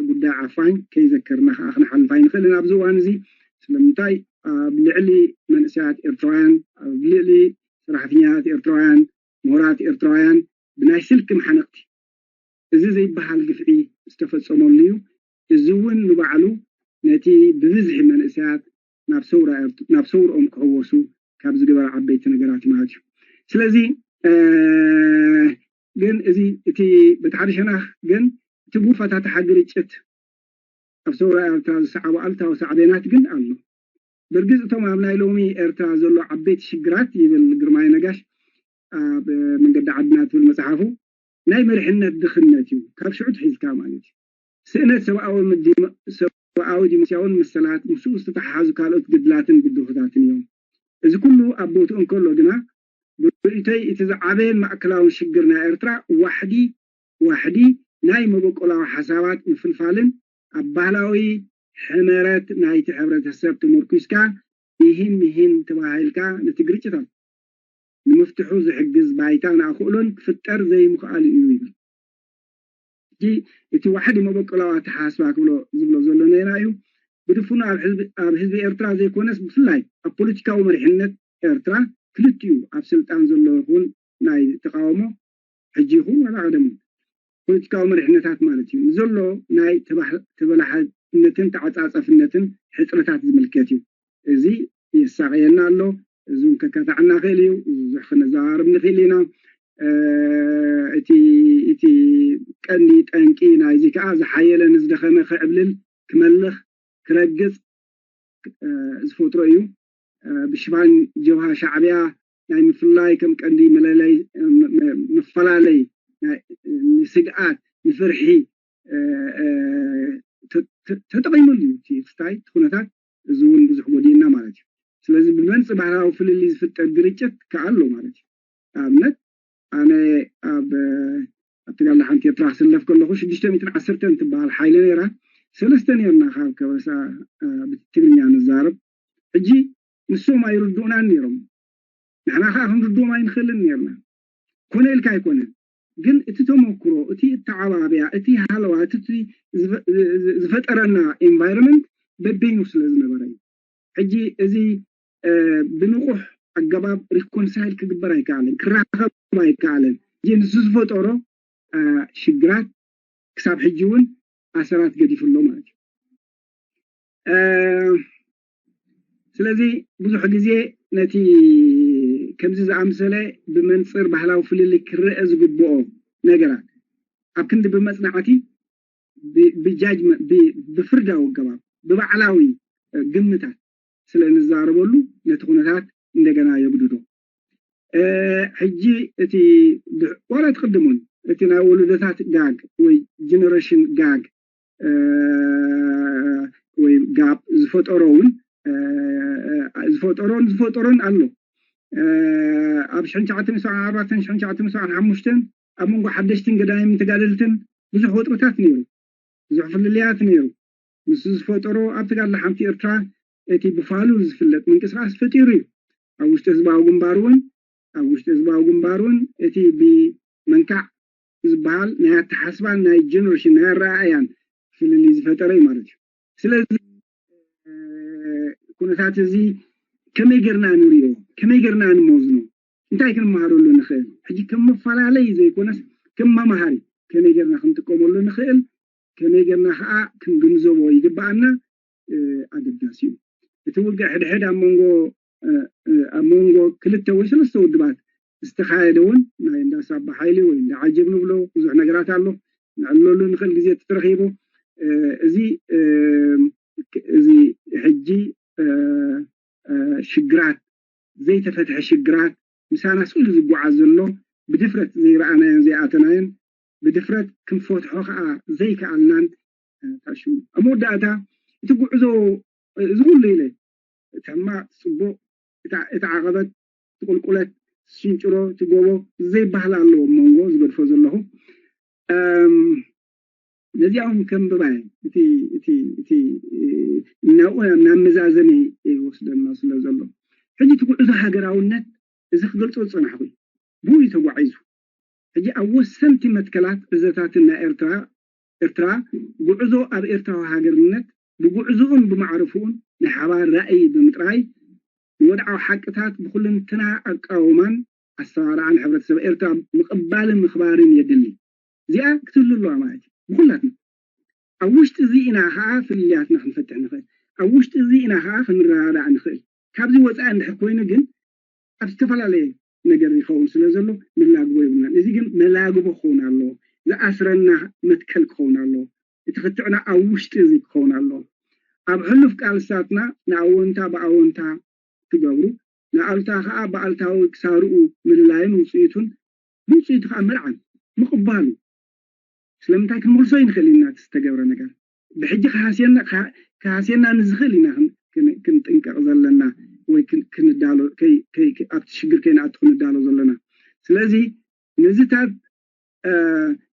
ጉዳይ ዓፋኝ ከይዘከርና ከዓ ክንሓልፍ ኣይንኽእልን ኣብዚ እዋን እዚ። ስለምንታይ ኣብ ልዕሊ መንእሰያት ኤርትራውያን፣ ኣብ ልዕሊ ሰራሕተኛታት ኤርትራውያን፣ ምሁራት ኤርትራውያን ብናይ ስልኪ መሓነቕቲ እዚ ዘይበሃል ግፍዒ ዝተፈፀመሉ እዩ። እዚ እውን ንባዕሉ ነቲ ብብዝሒ መንእሰያት ናብ ሰውራ ኤርት- ናብ ሰውርኦም ክሕወሱ ካብ ዝገበረ ዓበይቲ ነገራት ማለት እዩ። ስለዚ እ፣ ግን እዚ እቲ በቲ ሓደ ሸነኽ ግን እቲ ጉፋታት ሓዲ ግርጭት ኣብ ሰውራ ኤርትራ ዝሰዓቦ ኣሉታዊ ሳዕቤናት ግን ኣሎ። ብርግፅ እቶም ኣብ ናይ ሎሚ ኤርትራ ዘሎ ዓበይቲ ሽግራት ይብል ግርማይ ነጋሽ ኣብ መንገዲ ዓድና ትብል መፅሓፉ ናይ መሪሕነት ድኽነት እዩ። ካብ ሽዑ ትሒዝካ ማለት እዩ። ስእነት ሰብኣዊ ዲሞክራሲያውን መሰላት ምስኡ ዝተተሓሓዙ ካልኦት ግድላትን ብድሆታትን እዮም። እዚ ኩሉ ኣብ ቦትኡ እንከሎ ግና ብርእይቶይ እቲ ዝዓበየን ማእከላውን ሽግር ናይ ኤርትራ ዋሕዲ ዋሕዲ ናይ መበቆላዊ ሓሳባት ምፍልፋልን ኣብ ባህላዊ ሕመረት ናይቲ ሕብረተሰብ ተመርኩስካ ኢሂን ምሂን ተባሂልካ ነቲ ግርጭታት ንምፍትሑ ዝሕግዝ ባይታ ንኣኽእሎን ክፍጠር ዘይምኽኣሉ እዩ ይብል። ሕጂ እቲ ዋሕዲ መበቆላዊ ኣተሓሳስባ ክብሎ ዝብሎ ዘሎ ነይና እዩ። ብድፉኑ ኣብ ህዝቢ ኤርትራ ዘይኮነስ ብፍላይ ኣብ ፖለቲካዊ መሪሕነት ኤርትራ ክልቲኡ ኣብ ስልጣን ዘሎ ይኹን ናይ ተቃውሞ ሕጂ ይኹን ዋላ ቀደሙ ፖለቲካዊ መሪሕነታት ማለት እዩ ንዘሎ ናይ ተበላሓነትን ተዓፃፀፍነትን ሕፅረታት ዝምልከት እዩ። እዚ የሳቀየና ኣሎ። እዚ እውን ከካታዕና ክእል እዩ። ብዙሕ ክነዘራርብ ንክእል ኢና። እቲ እቲ ቀንዲ ጠንቂ ናይዚ ከዓ ዝሓየለ ንዝደኸመ ክዕብልል ክመልኽ ክረግፅ ዝፈጥሮ እዩ። ብሽፋን ጀብሃ ሻዕብያ ናይ ምፍላይ ከም ቀንዲ መለለይ መፈላለይ ንስግኣት ንፍርሒ ተጠቂሙሉ እዩ እቲ ክስታይ እቲ ኩነታት እዚ እውን ብዙሕ ጎዲእና ማለት እዩ። ስለዚ ብመንፂ ባህላዊ ፍልልይ ዝፍጠር ግርጭት ከዓ ኣሎ ማለት እዩ። ንኣብነት ኣነ ኣብ ኣብ ትጋል ሓንቲ ኤርትራ ክስለፍ ከለኹ ሽዱሽተ ሚእትን ዓሰርተን ትበሃል ሓይሊ ነይራ። ሰለስተ ነርና ካብ ከበሳ ብትግርኛ ንዛረብ። ሕጂ ንሶም ኣይርድኡናን ነይሮም፣ ንሕና ከዓ ክንርድኦም ኣይንኽእልን ነርና። ኮነ ኢልካ ኣይኮነን፣ ግን እቲ ተመክሮ፣ እቲ እተዓባብያ፣ እቲ ሃለዋ፣ እቲ ዝፈጠረና environment በበይኑ ስለ ዝነበረ እዩ። ሕጂ እዚ ብንቑሕ ኣገባብ reconcile ክግበር ኣይከኣለን፣ ክራኸብ ኣይከኣለን። እዚ ንሱ ዝፈጠሮ ሽግራት ክሳብ ሕጂ እውን ኣሰራት ገዲፉ ኣሎ ማለት እዩ። ስለዚ ብዙሕ ግዜ ነቲ ከምዚ ዝኣምሰለ ብመንፅር ባህላዊ ፍልልይ ክረአ ዝግብኦ ነገራት ኣብ ክንዲ ብመፅናዕቲ ብጃጅመንት ብፍርዳዊ ኣገባብ ብባዕላዊ ግምታት ስለ እንዛረበሉ ነቲ ኩነታት እንደገና የግድዶ። ሕጂ እቲ ዋላ ትቅድሙን እቲ ናይ ወለዶታት ጋግ ወይ ጀነሬሽን ጋግ ወይ ጋፕ ዝፈጠሮ እውን ዝፈጠሮን ዝፈጠሮን ኣሎ። ኣብ ሽሕን ትሽዓተ ሚእትን ሰብዓን ኣርባዕተን ሽሕን ትሽዓተ ሚእትን ሰብዓን ሓሙሽተን ኣብ መንጎ ሓደሽትን ገዳይምን ተጋደልትን ብዙሕ ወጥርታት ነይሩ፣ ብዙሕ ፍልልያት ነይሩ። ንሱ ዝፈጠሮ ኣብ ትጋላ ሓንቲ ኤርትራ እቲ ብፋሉል ዝፍለጥ ምንቅስቃስ ፈጢሩ እዩ። ኣብ ውሽጢ ህዝባዊ ግንባር እውን ኣብ ውሽጢ ህዝባዊ ግንባር እውን እቲ ብመንካዕ ዝበሃል ናይ ኣተሓስባን ናይ ጀነሬሽን ናይ ኣረኣእያን ፍልልይ ዝፈጠረ እዩ ማለት እዩ። ስለዚ ኩነታት እዚ ከመይ ጌርና ንሪኦ፣ ከመይ ጌርና ንመዝኖ፣ እንታይ ክንመሃረሉ ንኽእል? ሕጂ ከም መፈላለይ ዘይኮነስ ከም መምሃሪ ከመይ ጌርና ክንጥቀመሉ ንኽእል፣ ከመይ ጌርና ከዓ ክንግንዘቦ ይግበኣና ኣገዳሲ እዩ። እቲ ውግእ ሕድሕድ ኣብ መንጎ ኣብ መንጎ ክልተ ወይ ሰለስተ ውድባት ዝተኻየደ እውን ናይ እንዳ ሳባ ሓይሊ ወይ እንዳ ዓጀብ ንብሎ ብዙሕ ነገራት ኣሎ። ንዕለሉ ንኽእል ግዜ ተተረኺቡ እዚ እዚ ሕጂ ሽግራት ዘይተፈትሐ ሽግራት ምሳና ስኢሉ ዝጓዓዝ ዘሎ ብድፍረት ዘይረኣናዮን ዘይኣተናዮን ብድፍረት ክንፈትሖ ከዓ ዘይከኣልናን ታሽሙ ኣብ መወዳእታ እቲ ጉዕዞ እዚ ኩሉ ኢለ እቲ ሕማቅ ፅቡቅ እቲ ዓቐበት እቲ ቁልቁለት ሽንጭሮ እቲ ጎቦ ዘይባህል ኣለዎ መንጎ ዝገድፎ ዘለኹ ነዚኣውን ከም ብባይ እቲ እቲ እቲ ናብኡ ናብ መዛዘሚ ይወስደና ስለ ዘሎ ሕጂ እቲ ጉዕዞ ሃገራውነት እዚ ክገልፆ ዝፀናሕኩ ብኡ እዩ ተጓዒዙ። ሕጂ ኣብ ወሰንቲ መትከላት ዕዘታትን ናይ ኤርትራ ኤርትራ ጉዕዞ ኣብ ኤርትራዊ ሃገርነት ብጉዕዞኡን ብማዕረፍኡን ናይ ሓባር ራእይ ብምጥራይ ንወድዓዊ ሓቅታት ብኩልንትና ኣቃውማን ኣሰራርዓን ሕብረተሰብ ኤርትራ ምቕባልን ምኽባርን የድሊ። እዚኣ ክትህሉ ኣለዋ ማለት እዩ ብኩላትና። ኣብ ውሽጢ እዚ ኢና ከዓ ፍልልያትና ክንፈትሕ ንኽእል። ኣብ ውሽጢ እዚ ኢና ከዓ ክንረዳዳእ ንኽእል። ካብዚ ወፃኢ እንድሕር ኮይኑ ግን ኣብ ዝተፈላለየ ነገር ይኸውን ስለ ዘሎ ንላግቦ ይብልናን። እዚ ግን መላግቦ ክኸውን ኣለዎ፣ ዝኣስረና መትከል ክኸውን ኣለዎ። እቲ ክትዕና ኣብ ውሽጢ እዚ ክኸውን ኣለዎ። ኣብ ሕሉፍ ቃልስታትና ንኣወንታ ብኣወንታ ትገብሩ፣ ንኣሉታ ከዓ ብኣሉታዊ ክሳርኡ ምልላይን ውፅኢቱን፣ ብውፅኢቱ ከዓ ምርዓን ምቕባሉ። ስለምንታይ ክንምልሶ ይንኽእል ኢና? እቲ ዝተገብረ ነገር ብሕጂ ክሃስየና ንዝኽእል ኢና ክንጥንቀቕ ዘለና፣ ወይ ክንዳሎ፣ ኣብቲ ሽግር ከይንኣቱ ክንዳሎ ዘለና። ስለዚ ነዚታት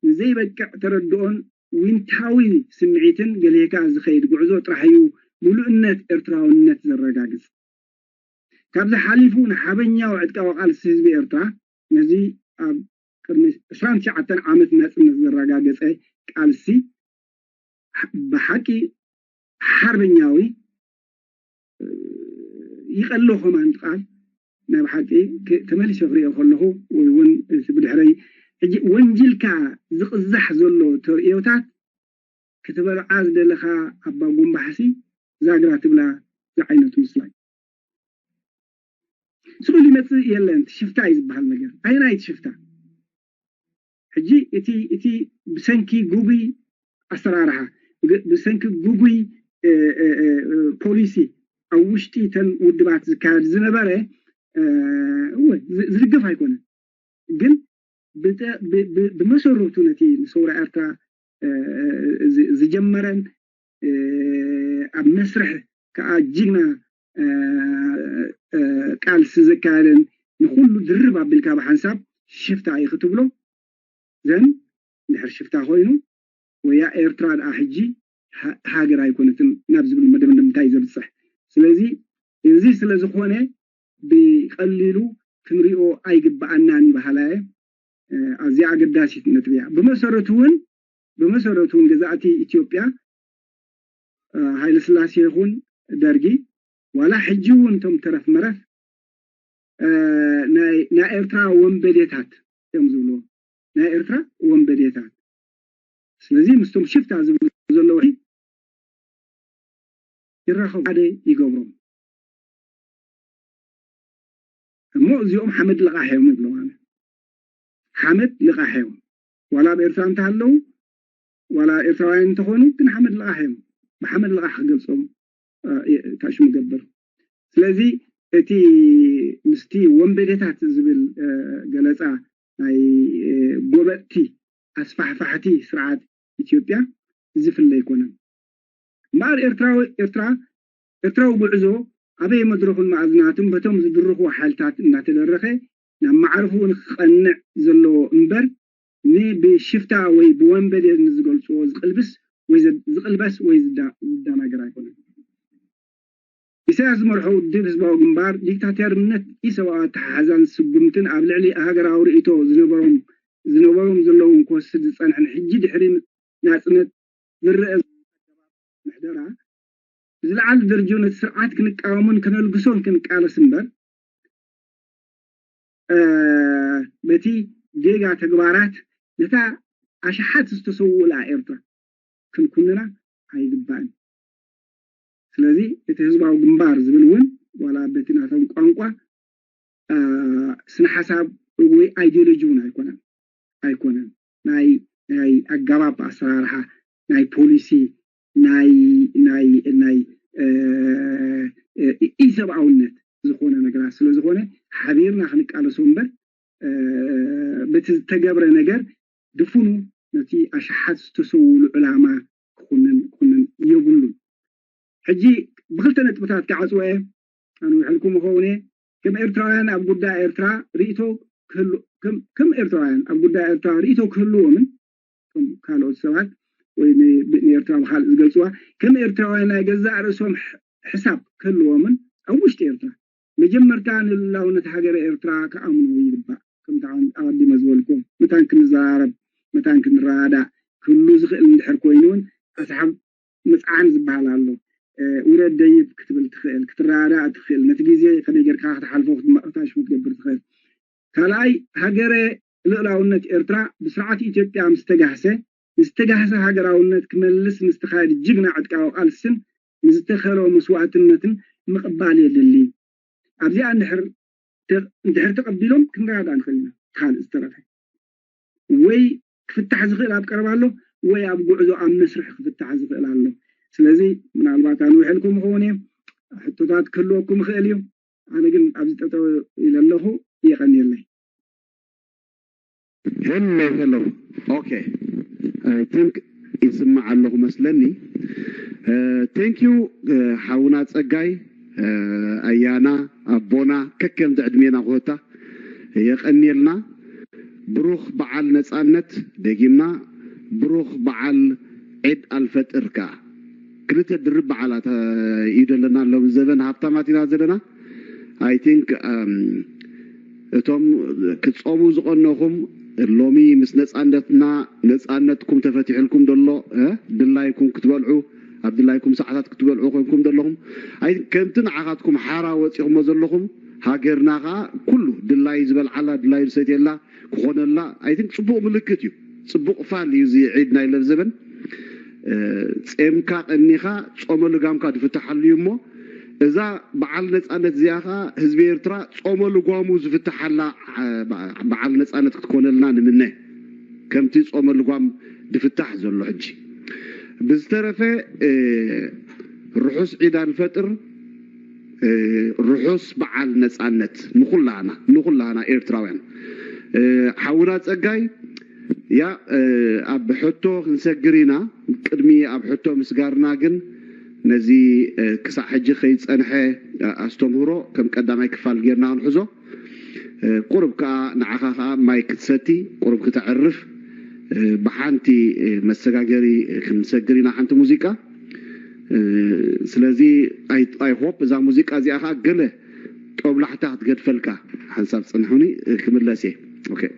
ንዘይበቅዕ ተረድኦን ዊንታዊ ስምዒትን ገሊህካ ዝኸይድ ጉዕዞ ጥራሕ እዩ ምሉእነት ኤርትራውነት ዘረጋግጽ። ካብዚ ሓሊፉ ንሓበኛዊ ዕጥቃዊ ቃልሲ ህዝቢ ኤርትራ፣ ነዚ ኣብ ቅድሚ ዕስራን ትሽዓተን ዓመት ናጽነት ዘረጋገጸ ቃልሲ፣ ብሓቂ ሓርበኛዊ ይቐሎ ኮማንድ ቃል ናይ ብሓቂ ተመሊሰ ክሪኦ ከለኹ፣ ወይ እውን እቲ ብድሕረይ ሕጂ ወንጅልካ ዝቕዛሕ ዘሎ ተርእዮታት፣ ክትበልዓ ዝደለኻ ኣባ ጉምባሕሲ ዛግራ ትብላ ዝዓይነቱ ምስላይ ስቕ ኢሉ ይመጽእ የለን። እቲ ሽፍታ እዩ ዝበሃል ነገር። ኣየናይ እቲ ሽፍታ? ሕጂ እቲ እቲ ብሰንኪ ጉጉይ ኣሰራርሓ፣ ብሰንኪ ጉጉይ ፖሊሲ ኣብ ውሽጢ ተን ውድባት ዝካየድ ዝነበረ፣ እወ፣ ዝድገፍ ኣይኮነን። ግን ብመሰረቱ ነቲ ንሰውራ ኤርትራ ዝጀመረን ኣብ መስርሕ ከዓ ጅግና ቃልሲ ዘካየደን ንኩሉ ድርብ ኣቢልካ ብሓንሳብ ሽፍታ እዩ ክትብሎ፣ ዘን ድሕር ሽፍታ ኮይኑ፣ ወያ ኤርትራ ደኣ ሕጂ ሃገር ኣይኮነትን ናብ ዝብል መደምደምታ እዩ ዘብፅሕ። ስለዚ እዚ ስለ ዝኾነ ብቐሊሉ ክንሪኦ ኣይግብኣናን እዩ በሃላየ። ኣዝያ ኣገዳሲት ነጥቢ እያ። ብመሰረቱ እውን ብመሰረቱ እውን ገዛእቲ ኢትዮጵያ ሃይለ ስላሴ ይኹን ደርጊ፣ ዋላ ሕጂ እውን እቶም ተረፍ መረፍ ናይ ኤርትራ ወንበዴታት እዮም ዝብልዎ። ናይ ኤርትራ ወንበዴታት። ስለዚ ምስቶም ሽፍታ ዝብሉ ዘለዉ ይራኸቡ፣ ሓደ ይገብሮም። እሞ እዚኦም ሓመድ ልቓሕ እዮም ይብሎም። ኣነ ሓመድ ልቓሕ እዮም። ዋላ ኣብ ኤርትራ እንተሃለዉ፣ ዋላ ኤርትራውያን እንተኾኑ፣ ግን ሓመድ ልቓሕ እዮም። ብሓመድ ልቓሕ ክገልጾም ታሽሙ ገብር። ስለዚ እቲ ምስቲ ወንበዴታት ዝብል ገለጻ ናይ ጎበጥቲ ኣስፋሕፋሕቲ ስርዓት ኢትዮጵያ ዝፍለ ኣይኮነን። እምበኣር ኤርትራዊ ኤርትራ ኤርትራዊ ጉዕዞ ኣበይ መድረኹን መኣዝናቱን በቶም ዝድርኹ ሓይልታት እናተደረኸ ናብ መዓርፍኡ ንክቐንዕ ዘለዎ እምበር፣ ንብሽፍታ ወይ ብወንበዴ ንዝገልጽዎ ዝቕልብስ ወይ ዝዳ-፣ ዝቕልበስ ወይ ዝዳ-፣ ዝደናገር ኣይኮነን። ኢሳያስ ዝመርሖ ውድብ ህዝባዊ ግንባር ዲክታተርነት፣ ኢሰብኣዊ ኣተሓሕዛን ስጉምትን ኣብ ልዕሊ ሃገራዊ ርእይቶ ዝነበሮም፣ ዝነበሮም ዘለውን ክወስድ ዝጸንሐን ሕጂ ድሕሪ ናጽነት ዝረአ ዘሎ ኣገባብ ምሕደራ ብዝለዓለ ደረጃ ነቲ ስርዓት ክንቃወሞን ከነልግሶን ክንቃለስ እምበር፣ እ፣ በቲ ጌጋ ተግባራት ነታ ኣሽሓት ዝተሰውኡላ ኤርትራ ክንኩንና ኣይግባእን። ስለዚ እቲ ህዝባዊ ግንባር ዝብል እውን ዋላ በቲ ናቶም ቋንቋ፣ እ፣ ስነ ሓሳብ ወይ ኣይዲዮሎጂ እውን ኣይኮነን፣ ኣይኮነን። ናይ፣ ናይ ኣገባብ ኣሰራርሓ፣ ናይ ፖሊሲ፣ ናይ፣ ናይ፣ ናይ፣ እ፣ እ፣ ኢሰብኣውነት ዝኾነ ነገራት ስለ ዝኾነ ሓቢርና ክንቃለሶ እምበር፣ እ፣ በቲ ዝተገብረ ነገር ድፉኑ ነቲ ኣሽሓት ዝተሰውሉ ዕላማ ክኹንን፣ ክኹንን የብሉን። ሕጂ ብክልተ ነጥብታት ክዓጽዎ እየ። ኣነ ውሕልኩም ይኸውን እየ። ከም ኤርትራውያን ኣብ ጉዳይ ኤርትራ ርእይቶ ክህሉ-፣ ከም፣ ከም ኤርትራውያን ኣብ ጉዳይ ኤርትራ ርእይቶ ክህልዎምን፣ ከም ካልኦት ሰባት ወይ ን-፣ ብ-፣ ንኤርትራ ብካልእ ዝገልጽዋ፣ ከም ኤርትራውያን ናይ ገዛእ ርእሶም ሕ-፣ ሕሳብ ክህልዎምን ኣብ ውሽጢ ኤርትራ መጀመርታ ንልኡላውነት ሃገረ ኤርትራ ክኣምኑ ይግባእ። ከምቲ ኣቐዲመ ዝበልኩ፣ መታን ክንዘራረብ፣ መታን ክንረዳዳእ ክህሉ ዝኽእል እንድሕር ኮይኑ እውን፣ ኣስሓብ ምጽዓን ዝበሃል ኣሎ። እ፣ ውረድ ደይብ ክትብል ትኽእል፣ ክትረዳዳእ ትኽእል፣ ነቲ ግዜ ከመይ ጌርካ ክትሓልፎ ክትማ-፣ ክታሽሙ ክትገብር ትኽእል። ካልኣይ፣ ሃገረ ልኡላውነት ኤርትራ ብስርዓት ኢትዮጵያ ምስ ተጋህሰ፣ ንዝተጋህሰ ሃገራውነት ክመልስ ንዝተኻየደ ጅግና ዕጥቃዊ ቃልስን ንዝተኸሎ መስዋእትነትን ምቕባል የድሊ። ኣብዚኣ እንድሕር ተ-፣ እንድሕር ተቐቢሎም ክንረዳዳእ ንኽእል ኢና። ካልእ ዝተረፈ ወይ ክፍታሕ ዝኽእል ኣብ ቀረባ ኣሎ፣ ወይ ኣብ ጉዕዞ ኣብ መስርሕ ክፍታሕ ዝኽእል ኣሎ። ስለዚ ምናልባት ኣንውሐልኩም ይኸውን እየ፣ ሕቶታት ክህልወኩም ይኽእል እዩ። ኣነ ግን ኣብዚ ጠጠው ኢለ ኣለኹ። የቐንየለይ። Hello, hello. Okay. I think ይስማዕ ኣለኹ መስለኒ። Thank you ሓውና ጸጋይ፣ ኣያና፣ ኣቦና፣ ከከምቲ ዕድሜና ክወታ የቐንየልና። ብሩኽ በዓል ነጻነት ደጊምና፣ ብሩኽ በዓል ዒድ ኣልፈጥር ከኣ። ክልተ ድርብ በዓላት እዩ ዘለና ሎም ዘበን። ሃብታማት ኢና ዘለና። I think እቶም ክትጾሙ ዝቐነኹም ሎሚ ምስ ነጻነትና፣ ነጻነትኩም ተፈቲሕልኩም ደሎ ድላይኩም ክትበልዑ፣ ኣብ ድላይኩም ሰዓታት ክትበልዑ ኮንኩም ዘለኹም፣ ከምቲ ንዓኻትኩም ሓራ ወጺኹሞ ዘለኹም፣ ሃገርና ከኣ ኩሉ ድላዩ ዝበልዓላ፣ ድላዩ ዝሰትየላ ክኾነላ I think ጽቡቕ ምልክት እዩ። ጽቡቕ ፋል እዩ እዚ ዒድ ናይ ለብዘበን። ጼምካ ቀኒኻ ጾመ ልጋምካ ዝፍትሓሉ እዩ እሞ፣ እዛ በዓል ነጻነት እዚኣ ኸኣ ህዝቢ ኤርትራ ጾመ ልጓሙ ዝፍትሓላ በዓል ነጻነት ክትኮነልና ንምነ። ከምቲ ጾመ ልጓም ዝፍታሕ ዘሎ ሕጂ። ብዝተረፈ ርሑስ ዒድ ኣልፈጥር፣ ርሑስ በዓል ነጻነት ንኹላህና፣ ንኹላህና ኤርትራውያን። ሓውና ጸጋይ፣ ያ ኣብ ሕቶ ክንሰግር ኢና። ቅድሚ ኣብ ሕቶ ምስጋርና ግን ነዚ ክሳዕ ሕጂ ከይጸንሐ ኣስተምህሮ ከም ቀዳማይ ክፋል ጌርና ክንሕዞ። ቁሩብ ከኣ ንዓኻ ከኣ ማይ ክትሰቲ፣ ቁሩብ ክተዕርፍ፣ ብሓንቲ መሰጋገሪ ክንሰግር ኢና ሓንቲ ሙዚቃ። ስለዚ I hope እዛ ሙዚቃ እዚኣ ከኣ ገለ ጦብላሕታ ክትገድፈልካ። ሓንሳብ ጽንሑኒ፣ ክምለስ እየ። Okay.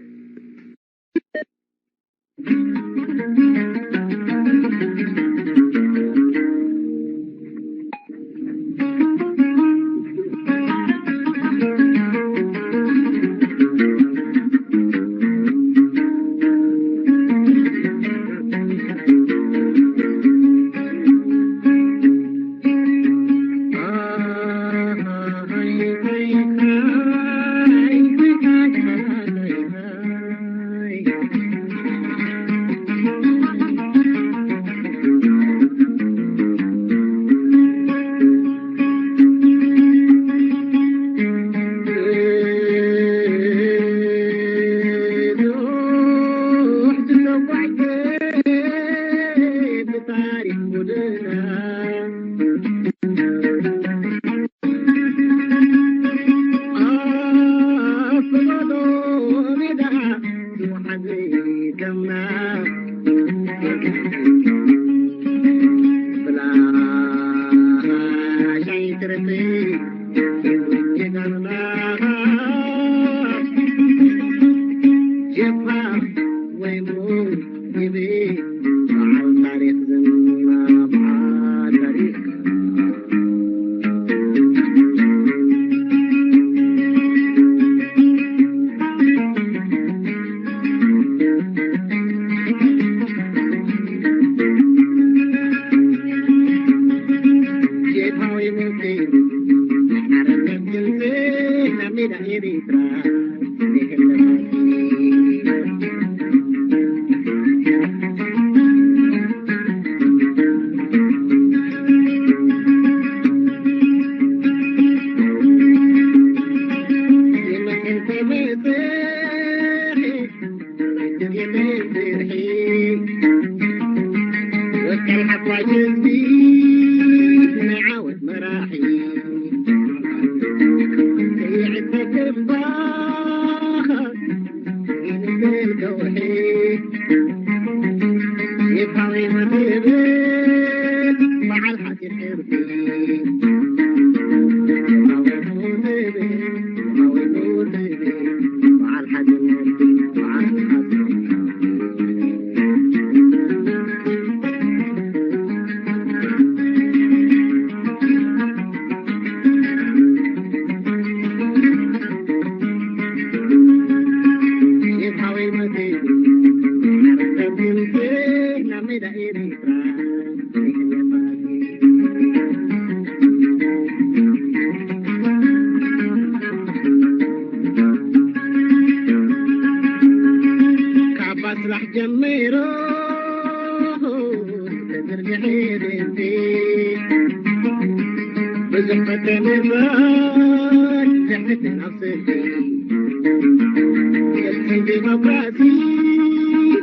ዲሞክራሲ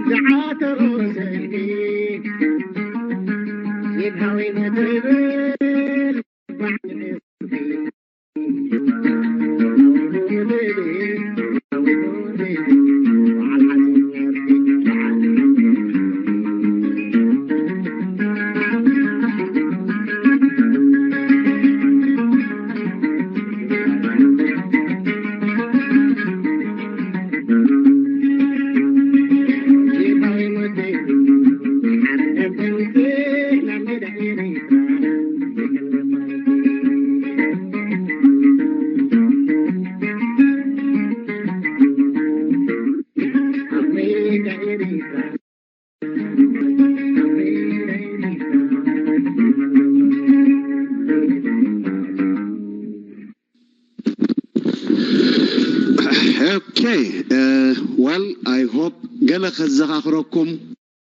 ዝዓተሮ ሰልፊ ይድሃዊ መትብል Okay, well, I hope ገለ ከዘኻኽረኩም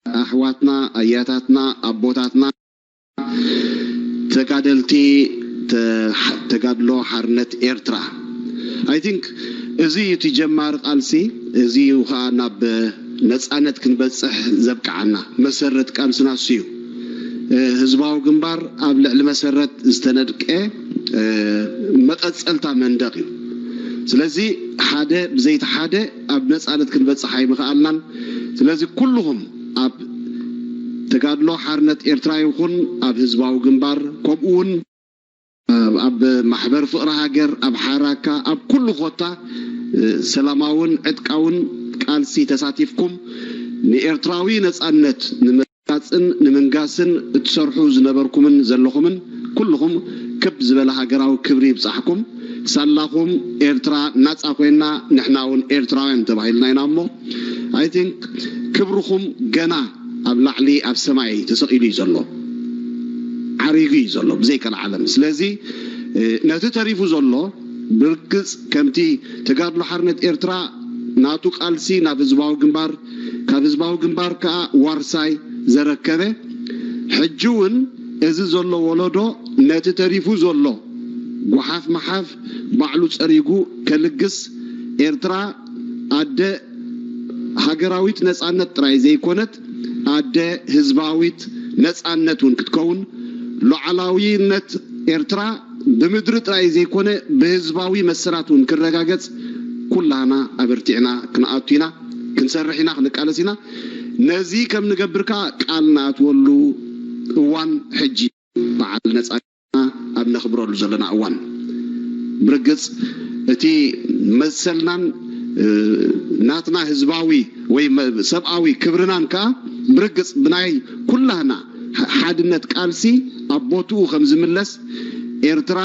ኣሕዋትና፣ ኣያታትና፣ ኣቦታትና ተጋደልቲ ተጋድሎ ሓርነት ኤርትራ። I think እዚ እዩ እቲ ጀማሪ ቃልሲ፣ እዚ እዩ ከዓ ናብ ነፃነት ክንበፅሕ ዘብቅዓና። መሰረት ቃልስና እሱ እዩ። ህዝባዊ ግንባር ኣብ ልዕሊ መሰረት ዝተነድቀ መቐፀልታ መንደቕ እዩ። ስለዚ ሓደ ብዘይቲ ሓደ ኣብ ነፃነት ክንበፅሕ ኣይምኽኣልናን። ስለዚ ኩልኹም ኣብ ተጋድሎ ሓርነት ኤርትራ ይኹን ኣብ ህዝባዊ ግንባር ከምኡ እውን ኣብ ማሕበር ፍቕሪ ሃገር ኣብ ሓራካ ኣብ ኩሉ ኮታ ሰላማውን ዕጥቃውን ቃልሲ ተሳቲፍኩም ንኤርትራዊ ነፃነት ንምርጋፅን ንምንጋስን እትሰርሑ ዝነበርኩምን ዘለኹምን ኩልኹም ክብ ዝበለ ሃገራዊ ክብሪ ይብፃሕኩም። ሳላኹም ኤርትራ ናፃ ኮይና ንሕና እውን ኤርትራውያን ተባሂልና ኢና እሞ I think ክብርኹም ገና ኣብ ላዕሊ ኣብ ሰማይ ተሰቒሉ እዩ ዘሎ፣ ዓሪጉ እዩ ዘሎ ብዘይቀልዓለም። ስለዚ ነቲ ተሪፉ ዘሎ ብርግፅ ከምቲ ተጋድሎ ሓርነት ኤርትራ ናቱ ቃልሲ ናብ ህዝባዊ ግንባር፣ ካብ ህዝባዊ ግንባር ከዓ ዋርሳይ ዘረከበ፣ ሕጂ እውን እዚ ዘሎ ወለዶ ነቲ ተሪፉ ዘሎ ጓሓፍ መሓፍ ባዕሉ ፀሪጉ ከልግስ ኤርትራ ኣደ ሃገራዊት ነፃነት ጥራይ ዘይኮነት ኣደ ህዝባዊት ነፃነት እውን ክትከውን ሉዓላዊነት ኤርትራ ብምድሪ ጥራይ ዘይኮነ ብህዝባዊ መሰላት እውን ክረጋገፅ ኩላህና ኣበርቲዕና ክንኣቱ ኢና፣ ክንሰርሕ ኢና፣ ክንቃለስ ኢና። ነዚ ከም ንገብር ከዓ ቃል ንኣትወሉ እዋን ሕጂ በዓል ነፃነትና ኣብ ነኽብረሉ ዘለና እዋን ብርግፅ እቲ መሰልናን ናትና ህዝባዊ ወይ ሰብኣዊ ክብርናን ከዓ ብርግፅ ብናይ ኩላህና ሓድነት ቃልሲ ኣብ ቦትኡ ከም ዝምለስ ኤርትራ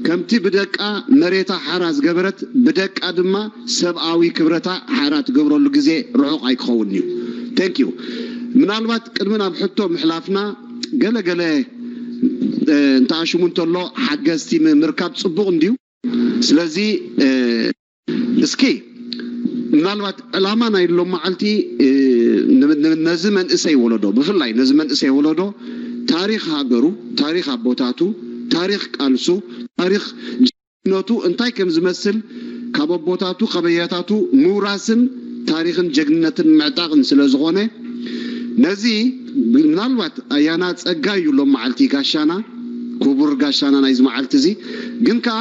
ከምቲ ብደቃ መሬታ ሓራ ዝገበረት ብደቃ ድማ ሰብኣዊ ክብረታ ሓራ ትገብረሉ ግዜ ርሑቕ ኣይክኸውን እዩ። Thank you። ምናልባት ቅድሚ ናብ ሕቶ ምሕላፍና ገለ ገለ እንተኣሽሙ እንተሎ ሓገዝቲ ምርካብ ፅቡቕ እንድዩ። ስለዚ እስኪ ምናልባት ዕላማ ናይ ሎም መዓልቲ ነዚ መንእሰይ ወለዶ ብፍላይ ነዚ መንእሰይ ወለዶ ታሪኽ ሃገሩ፣ ታሪኽ ኣቦታቱ፣ ታሪኽ ቃልሱ፣ ታሪኽ ነቱ እንታይ ከም ዝመስል ካብ ኣቦታቱ ካብ ኣያታቱ ምውራስን ታሪኽን ጀግንነትን ምዕጣቕን ስለ ዝኾነ ነዚ ምናልባት ኣያና ፀጋ እዩ ሎም መዓልቲ ጋሻና ክቡር ጋሻና ናይዚ መዓልቲ እዚ ግን ከዓ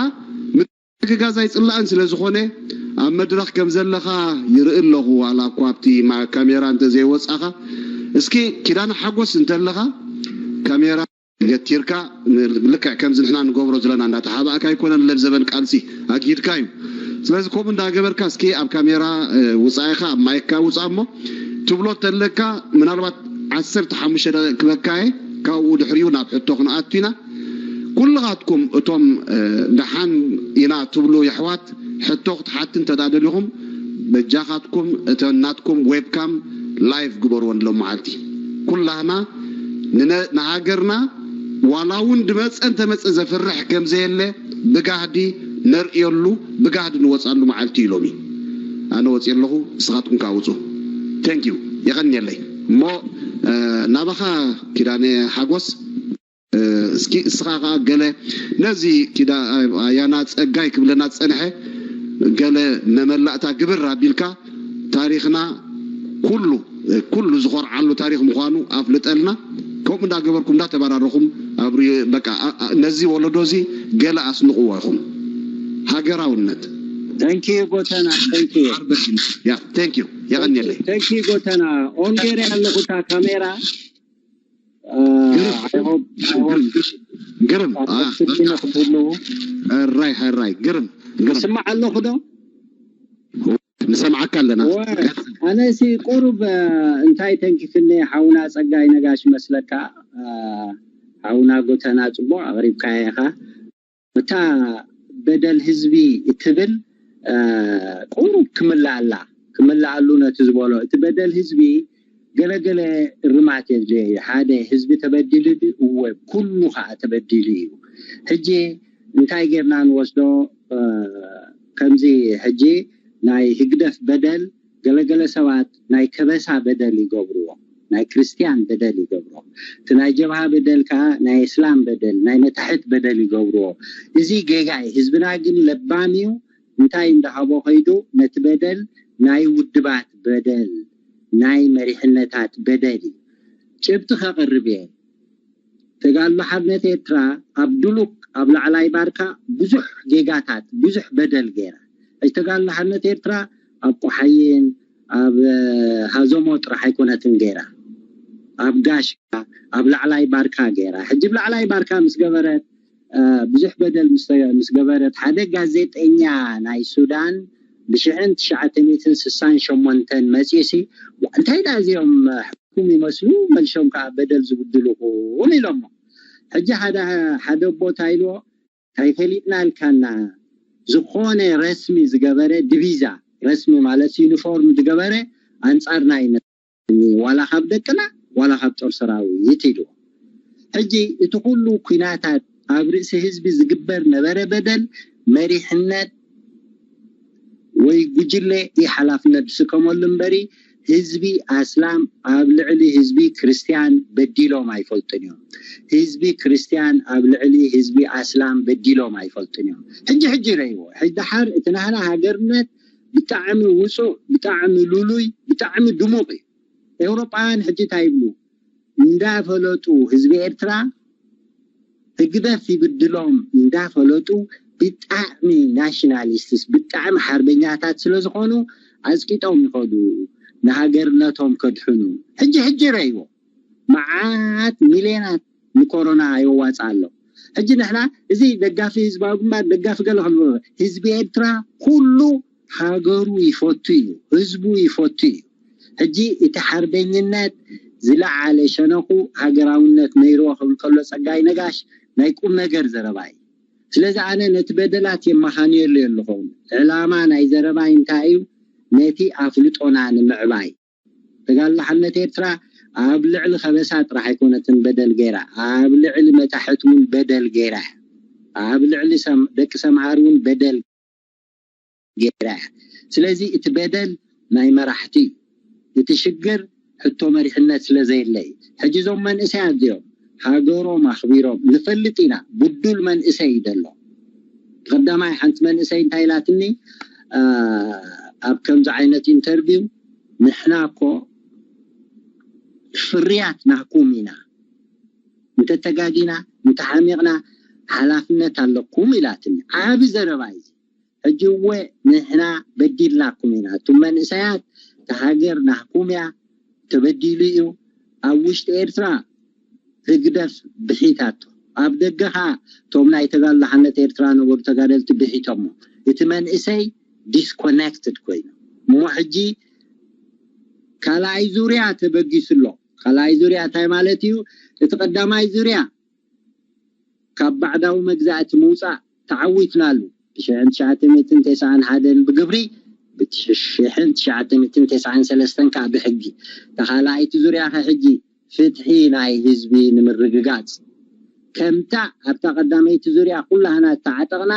ምትሕግጋዝ ኣይፅላእን ስለ ዝኾነ ኣብ መድረኽ ከም ዘለኻ ይርኢ ኣለኹ ዋላ እኳ ኣብቲ ካሜራ እንተዘይወፃኻ እስኪ ኪዳነ ሓጎስ እንተለኻ ካሜራ ገቲርካ ልክዕ ከምዚ ንሕና ንገብሮ ዘለና እንዳተሓባእካ ኣይኮነን ለብ ዘበን ቃልሲ ኣግሂድካ እዩ ስለዚ ከምኡ እንዳገበርካ እስኪ ኣብ ካሜራ ውፃኢኻ ኣብ ማይካ ውፃእ እሞ ትብሎ ተለካ ምናልባት ዓሰርተ ሓሙሽተ ደቂቕ ክበካየ ካብኡ ድሕሪኡ ናብ ሕቶ ክንኣቱ ኢና ኩልኻትኩም እቶም ደሓን ኢና ትብሉ የሕዋት ሕቶ ክትሓት እንተዳደሊኹም በጃኻትኩም እተን ናትኩም ዌብካም ላይቭ ግበርወን ሎም መዓልቲ ኩላህና ንሃገርና ዋላ እውን ድመፀ እንተመፀ ዘፍርሕ ከምዘየለ ብጋህዲ ነርእየሉ ብጋህዲ ንወፃሉ መዓልቲ እዩ ሎሚ ኣነ ወፂ ኣለኹ ንስኻትኩም ካውፁ thank you የቐንየለይ እሞ ናባኻ ኪዳነ ሓጎስ እስኪ እስኻ ከዓ ገለ ነዚ ኪዳ ኣያና ጸጋይ ክብለና ዝጸንሐ ገለ መመላእታ ግብር ኣቢልካ ታሪኽና ኩሉ ኩሉ ዝኾርዓሉ ታሪኽ ምዃኑ ኣፍልጠልና። ከምኡ እንዳገበርኩም እንዳተባራረኹም ኣብ ሪ- በቃ ኣ- ኣ- ነዚ ወለዶ እዚ ገለ ኣስንቕዎ ኢኹም። ሃገራውነት Thank you ጎተና፣ thank you። ያ thank you የቐንየለይ። Thank you ጎተና። On ገይረ ኣለኹ እታ ካሜራ። ግርም። I hope I hope ግርም አ፣ ክትልነ ክትህልዉ ሕራይ ሕራይ ግርም ግርም ስማዕ ኣለኹ ዶ? ንሰምዓካ ኣለና። ወ- ኣነ ሲ ቁሩብ እ፣ እንታይ ተንኪፍኒ ሓውና ጸጋይ ነጋሽ መስለካ? እ፣ ሓውና ጎተና ጽቡቕ ኣቕሪብካዮ ኢኻ። እታ በደል ህዝቢ እትብል እ፣ ቁሩብ ክምልኣላ ክምልኣሉ ነቲ ዝበሎ እቲ በደል ህዝቢ ገለገለ እርማት የድልዮ እዩ። ሓደ ህዝቢ ተበዲሉ ድዩ? እወ፣ ኩሉ ከዓ ተበዲሉ እዩ። ሕጂ እንታይ ጌርና ንወስዶ? እ፣ ከምዚ ሕጂ ናይ ህግደፍ በደል ገለገለ ሰባት ናይ ከበሳ በደል ይገብርዎ፣ ናይ ክርስትያን በደል ይገብርዎ፣ እቲ ናይ ጀብሃ በደል ከዓ ናይ እስላም በደል ናይ መታሕት በደል ይገብርዎ። እዚ ጌጋ እዩ። ህዝብና ግን ለባም እዩ። እንታይ እንዳሃቦ ከይዱ ነቲ በደል ናይ ውድባት በደል ናይ መሪሕነታት በደል እዩ። ጭብጢ ከቕርብ እየ። ተጋድሎ ሓርነት ኤርትራ ኣብ ድሉክ ኣብ ላዕላይ ባርካ ብዙሕ ጌጋታት ብዙሕ በደል ገይራ። ሕጂ ተጋድሎ ሓርነት ኤርትራ ኣብ ቆሓይን ኣብ ሃዞሞ ጥራሕ ኣይኮነትን ገይራ፣ ኣብ ጋሻ ኣብ ላዕላይ ባርካ ገይራ። ሕጂ ኣብ ላዕላይ ባርካ ምስ ገበረት ብዙሕ በደል ምስ ገበረት ሓደ ጋዜጠኛ ናይ ሱዳን ብሽሕን ትሽዓተ ሚእትን ስሳን ሸሞንተን መፅዩሲ እንታይ ዳ እዚኦም ሕኩም ይመስሉ መልሾም ከዓ በደል ዝብድልኹም ኢሎሞ። ሕጂ ሓደ ሓደ ቦታ ኢልዎ እንታይ ፈሊጥና ኢልካና ዝኾነ ረስሚ ዝገበረ ድቪዛ ረስሚ ማለት ዩኒፎርም ዝገበረ ኣንፃርና እዩ ዋላ ካብ ደቅና ዋላ ካብ ጦር ሰራዊት ኢሉ። ሕጂ እቲ ኩሉ ኩናታት ኣብ ርእሲ ህዝቢ ዝግበር ነበረ በደል መሪሕነት ወይ ጉጅለ እዩ ሓላፍነት ዝስከመሉ እምበሪ ህዝቢ ኣስላም ኣብ ልዕሊ ህዝቢ ክርስትያን በዲሎም ኣይፈልጡን እዮም። ህዝቢ ክርስትያን ኣብ ልዕሊ ህዝቢ ኣስላም በዲሎም ኣይፈልጡን እዮም። ሕጂ ሕጂ ረይዎ ሕጂ ደሓር እቲ ናህና ሃገርነት ብጣዕሚ ውፁእ ብጣዕሚ ሉሉይ ብጣዕሚ ድሙቕ እዩ። ኤውሮጳውያን ሕጂ እንታይ ይብሉ እንዳፈለጡ ህዝቢ ኤርትራ ህግደፍ ይብድሎም እንዳፈለጡ ብጣዕሚ ናሽናሊስትስ ብጣዕሚ ሓርበኛታት ስለዝኾኑ ኣፅቂጦም ይኸዱ ንሃገርነቶም ከድሕኑ። ሕጂ ሕጂ ረይዎ መዓት ሚልዮናት ንኮሮና የዋፅእ ኣሎ። ሕጂ ንሕና እዚ ደጋፊ ህዝባዊ ግንባር ደጋፊ ገለ ከም ህዝቢ ኤርትራ ኩሉ ሃገሩ ይፈቱ እዩ፣ ህዝቡ ይፈቱ እዩ። ሕጂ እቲ ሓርበኝነት ዝለዓለ ሸነኹ ሃገራውነት ነይርዎ ክብል ከሎ ጸጋይ ነጋሽ ናይ ቁም ነገር ዘረባ እዩ። ስለዚ ኣነ ነቲ በደላት የመኻንየሉ የለኹን። ዕላማ ናይ ዘረባይ እንታይ እዩ? ነቲ ኣፍልጦና ንምዕባይ። ተጋድሎ ሓርነት ኤርትራ ኣብ ልዕሊ ከበሳ ጥራሕ ኣይኮነትን በደል ገይራ፣ ኣብ ልዕሊ መታሕት እውን በደል ገይራ፣ ኣብ ልዕሊ ደቂ ሰምሃር እውን በደል ገይራ እያ። ስለዚ እቲ በደል ናይ መራሕቲ እዩ። እቲ ሽግር ሕቶ መሪሕነት ስለ ዘየለ እዩ። ሕጂ እዞም መንእሰያት እዚኦም ሃገሮም ኣኽቢሮም ንፈልጥ ኢና። ብዱል መንእሰይ እዩ ዘሎ። ቀዳማይ ሓንቲ መንእሰይ እንታይ ኢላትኒ ኣብ ከምዚ ዓይነት ኢንተርቪው ንሕና እኮ ፍርያት ናኩም ኢና እንተተጋጊና እንተሓሚቕና ሓላፍነት ኣለኩም ኢላትኒ። ዓቢ ዘረባ እዩ። ሕጂ እወ ንሕና በዲልናኩም ኢና። እቱም መንእሰያት ተሃገር ናህኩም እያ ተበዲሉ እዩ። ኣብ ውሽጢ ኤርትራ ህግደፍ ብሒታቶ ኣብ ደገ ኸዓ እቶም ናይ ተጋድሎ ሓርነት ኤርትራ ነበሩ ተጋደልቲ ብሒቶሞ። እቲ መንእሰይ ዲስኮነክትድ ኮይኑ እሞ ሕጂ ካልኣይ ዙርያ ተበጊሱ ኣሎ። ካልኣይ ዙርያ እንታይ ማለት እዩ? እቲ ቀዳማይ ዙርያ ካብ ባዕዳዊ መግዛእቲ ምውፃእ ተዓዊትናሉ ብሽሕን ትሽዓተ ሚእትን ተስዓን ሓደን ብግብሪ ብሽሕን ትሽዓተ ሚእትን ተስዓን ሰለስተን ከዓ ብሕጊ። ተኻላኣይቲ ዙርያ ከ ሕጂ ፍትሒ ናይ ህዝቢ ንምርግጋፅ ከምታ ኣብታ ቀዳመይቲ ዙርያ ኩላህና ዝተዓጠቕና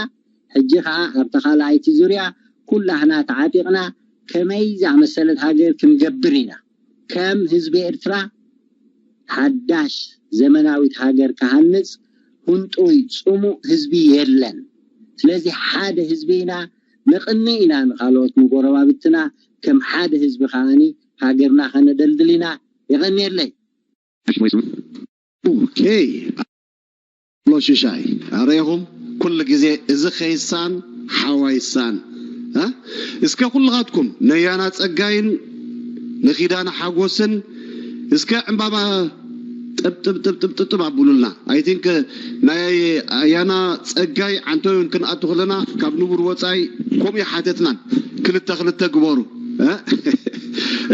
ሕጂ ከዓ ኣብታ ካልኣይቲ ዙርያ ኩላህና ተዓጢቕና ከመይ ዝኣመሰለት ሃገር ክንገብር ኢና። ከም ህዝቢ ኤርትራ ሓዳሽ ዘመናዊት ሃገር ክሃንጽ ህንጡይ ጽሙእ ህዝቢ የለን። ስለዚ ሓደ ህዝቢ ኢና፣ ነቕኒ ኢና ንኻልኦት ንጎረባብትና፣ ከም ሓደ ህዝቢ ከዓኒ ሃገርና ከነደልድል ኢና። የቐንየለይ። ኦኬ። ሎ ሽሻይ ኣረኹም ኩሉ ግዜ እዚ ከይሳን ሓዋይሳን እ እስከ ኩልኻትኩም ነያና ጸጋይን ንኺዳነ ሓጎስን እስከ ዕምባባ ጥብጥብ ጥብጥብ ጥብጥብ ኣብሉልና። I think ናይ ኣያና ጸጋይ ዓንተውን ክንኣቱ ከለና ካብ ንቡር ወጻኢ ከምኡ ሓተትናን ክልተ ክልተ ግበሩ እ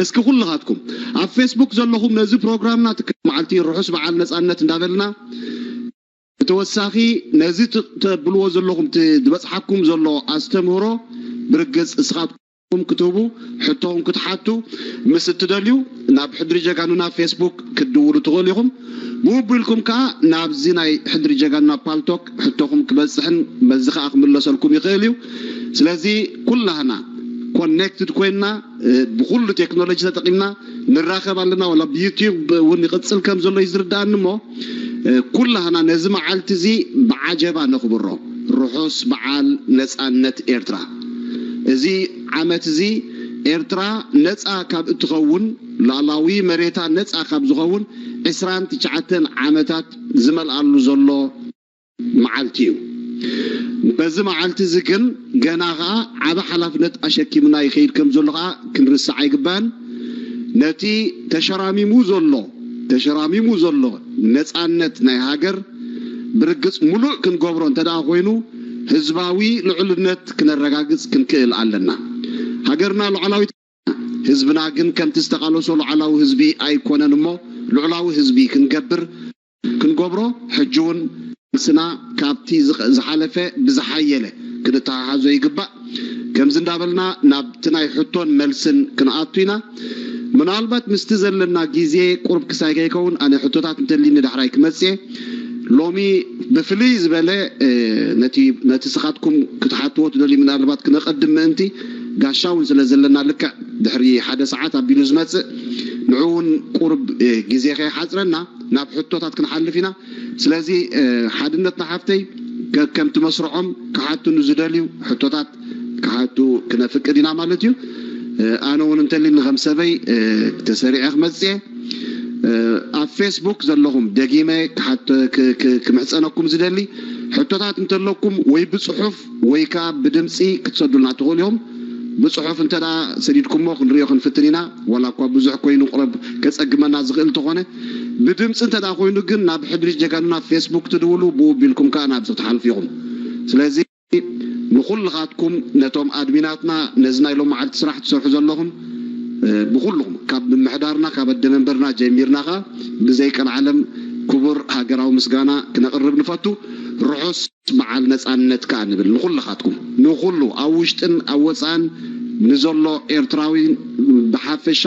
እስኪ ኩልኻትኩም ኣብ ፌስቡክ ዘለኹም ነዚ ፕሮግራምና ትክ መዓልቲ ርሑስ በዓል ነጻነት እንዳበልና ብተወሳኺ ነዚ ት- ተብልዎ ዘለኹም ት- ዝበጽሓኩም ዘሎ ኣስተምህሮ ብርግጽ እስኻትኩም ክትህቡ ሕቶኹም ክትሓቱ ምስ እትደልዩ ናብ ሕድሪ ጀጋኑና ፌስቡክ ክትድውሉ ትኽእሉ ኢኹም። ብውቡ ኢልኩም ከኣ ናብዚ ናይ ሕድሪ ጀጋኑና ፓልቶክ ሕቶኹም ክበጽሕን በዚ ከኣ ክምለሰልኩም ይኽእል እዩ። ስለዚ ኩላህና ኮኔክትድ ኮይንና ብኩሉ ቴክኖሎጂ ተጠቂምና ንራኸብ ኣለና። ዋላ ብዩትዩብ እውን ይቕፅል ከም ዘሎ እዩ ዝርዳእኒ እሞ ኩላህና ነዚ መዓልቲ እዚ ብዓጀባ ነኽብሮ። ርሑስ በዓል ነፃነት ኤርትራ። እዚ ዓመት እዚ ኤርትራ ነፃ ካብ እትኸውን ሉዓላዊ መሬታ ነፃ ካብ ዝኸውን ዕስራን ትሽዓተን ዓመታት ዝመልኣሉ ዘሎ መዓልቲ እዩ። በዚ መዓልቲ እዚ ግን ገና ኸዓ ዓቢ ሓላፍነት ኣሸኪምና ይኸይድ ከም ዘሎ ኸዓ ክንርስዕ ኣይግባን። ነቲ ተሸራሚሙ ዘሎ ተሸራሚሙ ዘሎ ነፃነት ናይ ሃገር ብርግጽ ሙሉእ ክንገብሮ እንተ ደኣ ኮይኑ ህዝባዊ ልዑልነት ክነረጋግጽ ክንክእል ኣለና። ሃገርና ሉዓላዊት ህዝብና ግን ከምቲ ዝተቓለሶ ሉዓላዊ ህዝቢ ኣይኮነን እሞ ሉዕላዊ ህዝቢ ክንገብር ክንገብሮ ሕጂ እውን ቃልስና ካብቲ ዝሓለፈ ብዝሓየለ ክንተሓሓዞ ይግባእ። ከምዚ እንዳበልና ናብቲ ናይ ሕቶን መልስን ክንኣቱ ኢና። ምናልባት ምስቲ ዘለና ግዜ ቁሩብ ክሳይ ከይከውን ኣነ ሕቶታት እንተልኒ ንዳሕራይ ክመጽእ እየ። ሎሚ ብፍልይ ዝበለ ነቲ ስኻትኩም ክትሓትዎ ትደልዩ ምናልባት ክነቐድም ምእንቲ ጋሻ እውን ስለ ዘለና ልክዕ ድሕሪ ሓደ ሰዓት ኣቢሉ ዝመጽእ ንዑ እውን ቁሩብ ግዜ ከይሓጽረና ናብ ሕቶታት ክንሓልፍ ኢና። ስለዚ ሓድነትና ሓፍተይ ከምቲ መስርዖም ክሓቱ ንዝደልዩ ሕቶታት ክሓቱ ክነፍቅድ ኢና ማለት እዩ። ኣነ እውን እንተልኒ ከም ሰበይ ተሰሪዐ ክመፅእ እየ። ኣብ ፌስቡክ ዘለኹም ደጊመ ክምሕፀነኩም ዝደሊ ሕቶታት እንተለኩም ወይ ብፅሑፍ ወይ ከዓ ብድምፂ ክትሰዱልና ትኽእሉ እዮም። ብፅሑፍ እንተ ሰዲድኩሞ ክንሪኦ ክንፍትን ኢና። ዋላ እኳ ብዙሕ ኮይኑ ቁረብ ከፀግመና ዝኽእል እንተኾነ ብድምፂ እንተ ኮይኑ ግን ናብ ሕድሪ ጀጋኑና ፌስቡክ ትድውሉ ብኡ ቢልኩም ከዓ ናብዚ ክትሓልፉ ኢኹም። ስለዚ ንኹልኻትኩም ነቶም ኣድሚናትና ነዚ ናይ ሎም መዓልቲ ስራሕ ትሰርሑ ዘለኹም ብኩልኹም ካብ ምምሕዳርና ካብ ኣደ መንበርና ጀሚርና ከዓ ብዘይ ቀልዓለም ክቡር ሃገራዊ ምስጋና ክነቕርብ ንፈቱ። ርሑስ በዓል ነፃነት ከዓ ንብል ንኹልኻትኩም ንኹሉ ኣብ ውሽጥን ኣብ ወፃእን ንዘሎ ኤርትራዊ ብሓፈሻ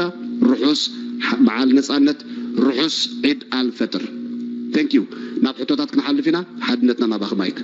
ርሑስ በዓል ነፃነት ርሑስ ዒድ ኣልፈጥር። Thank you። ናብ ሕቶታት ክንሓልፍ ኢና። ሓድነትና ናባኺ ማይክ።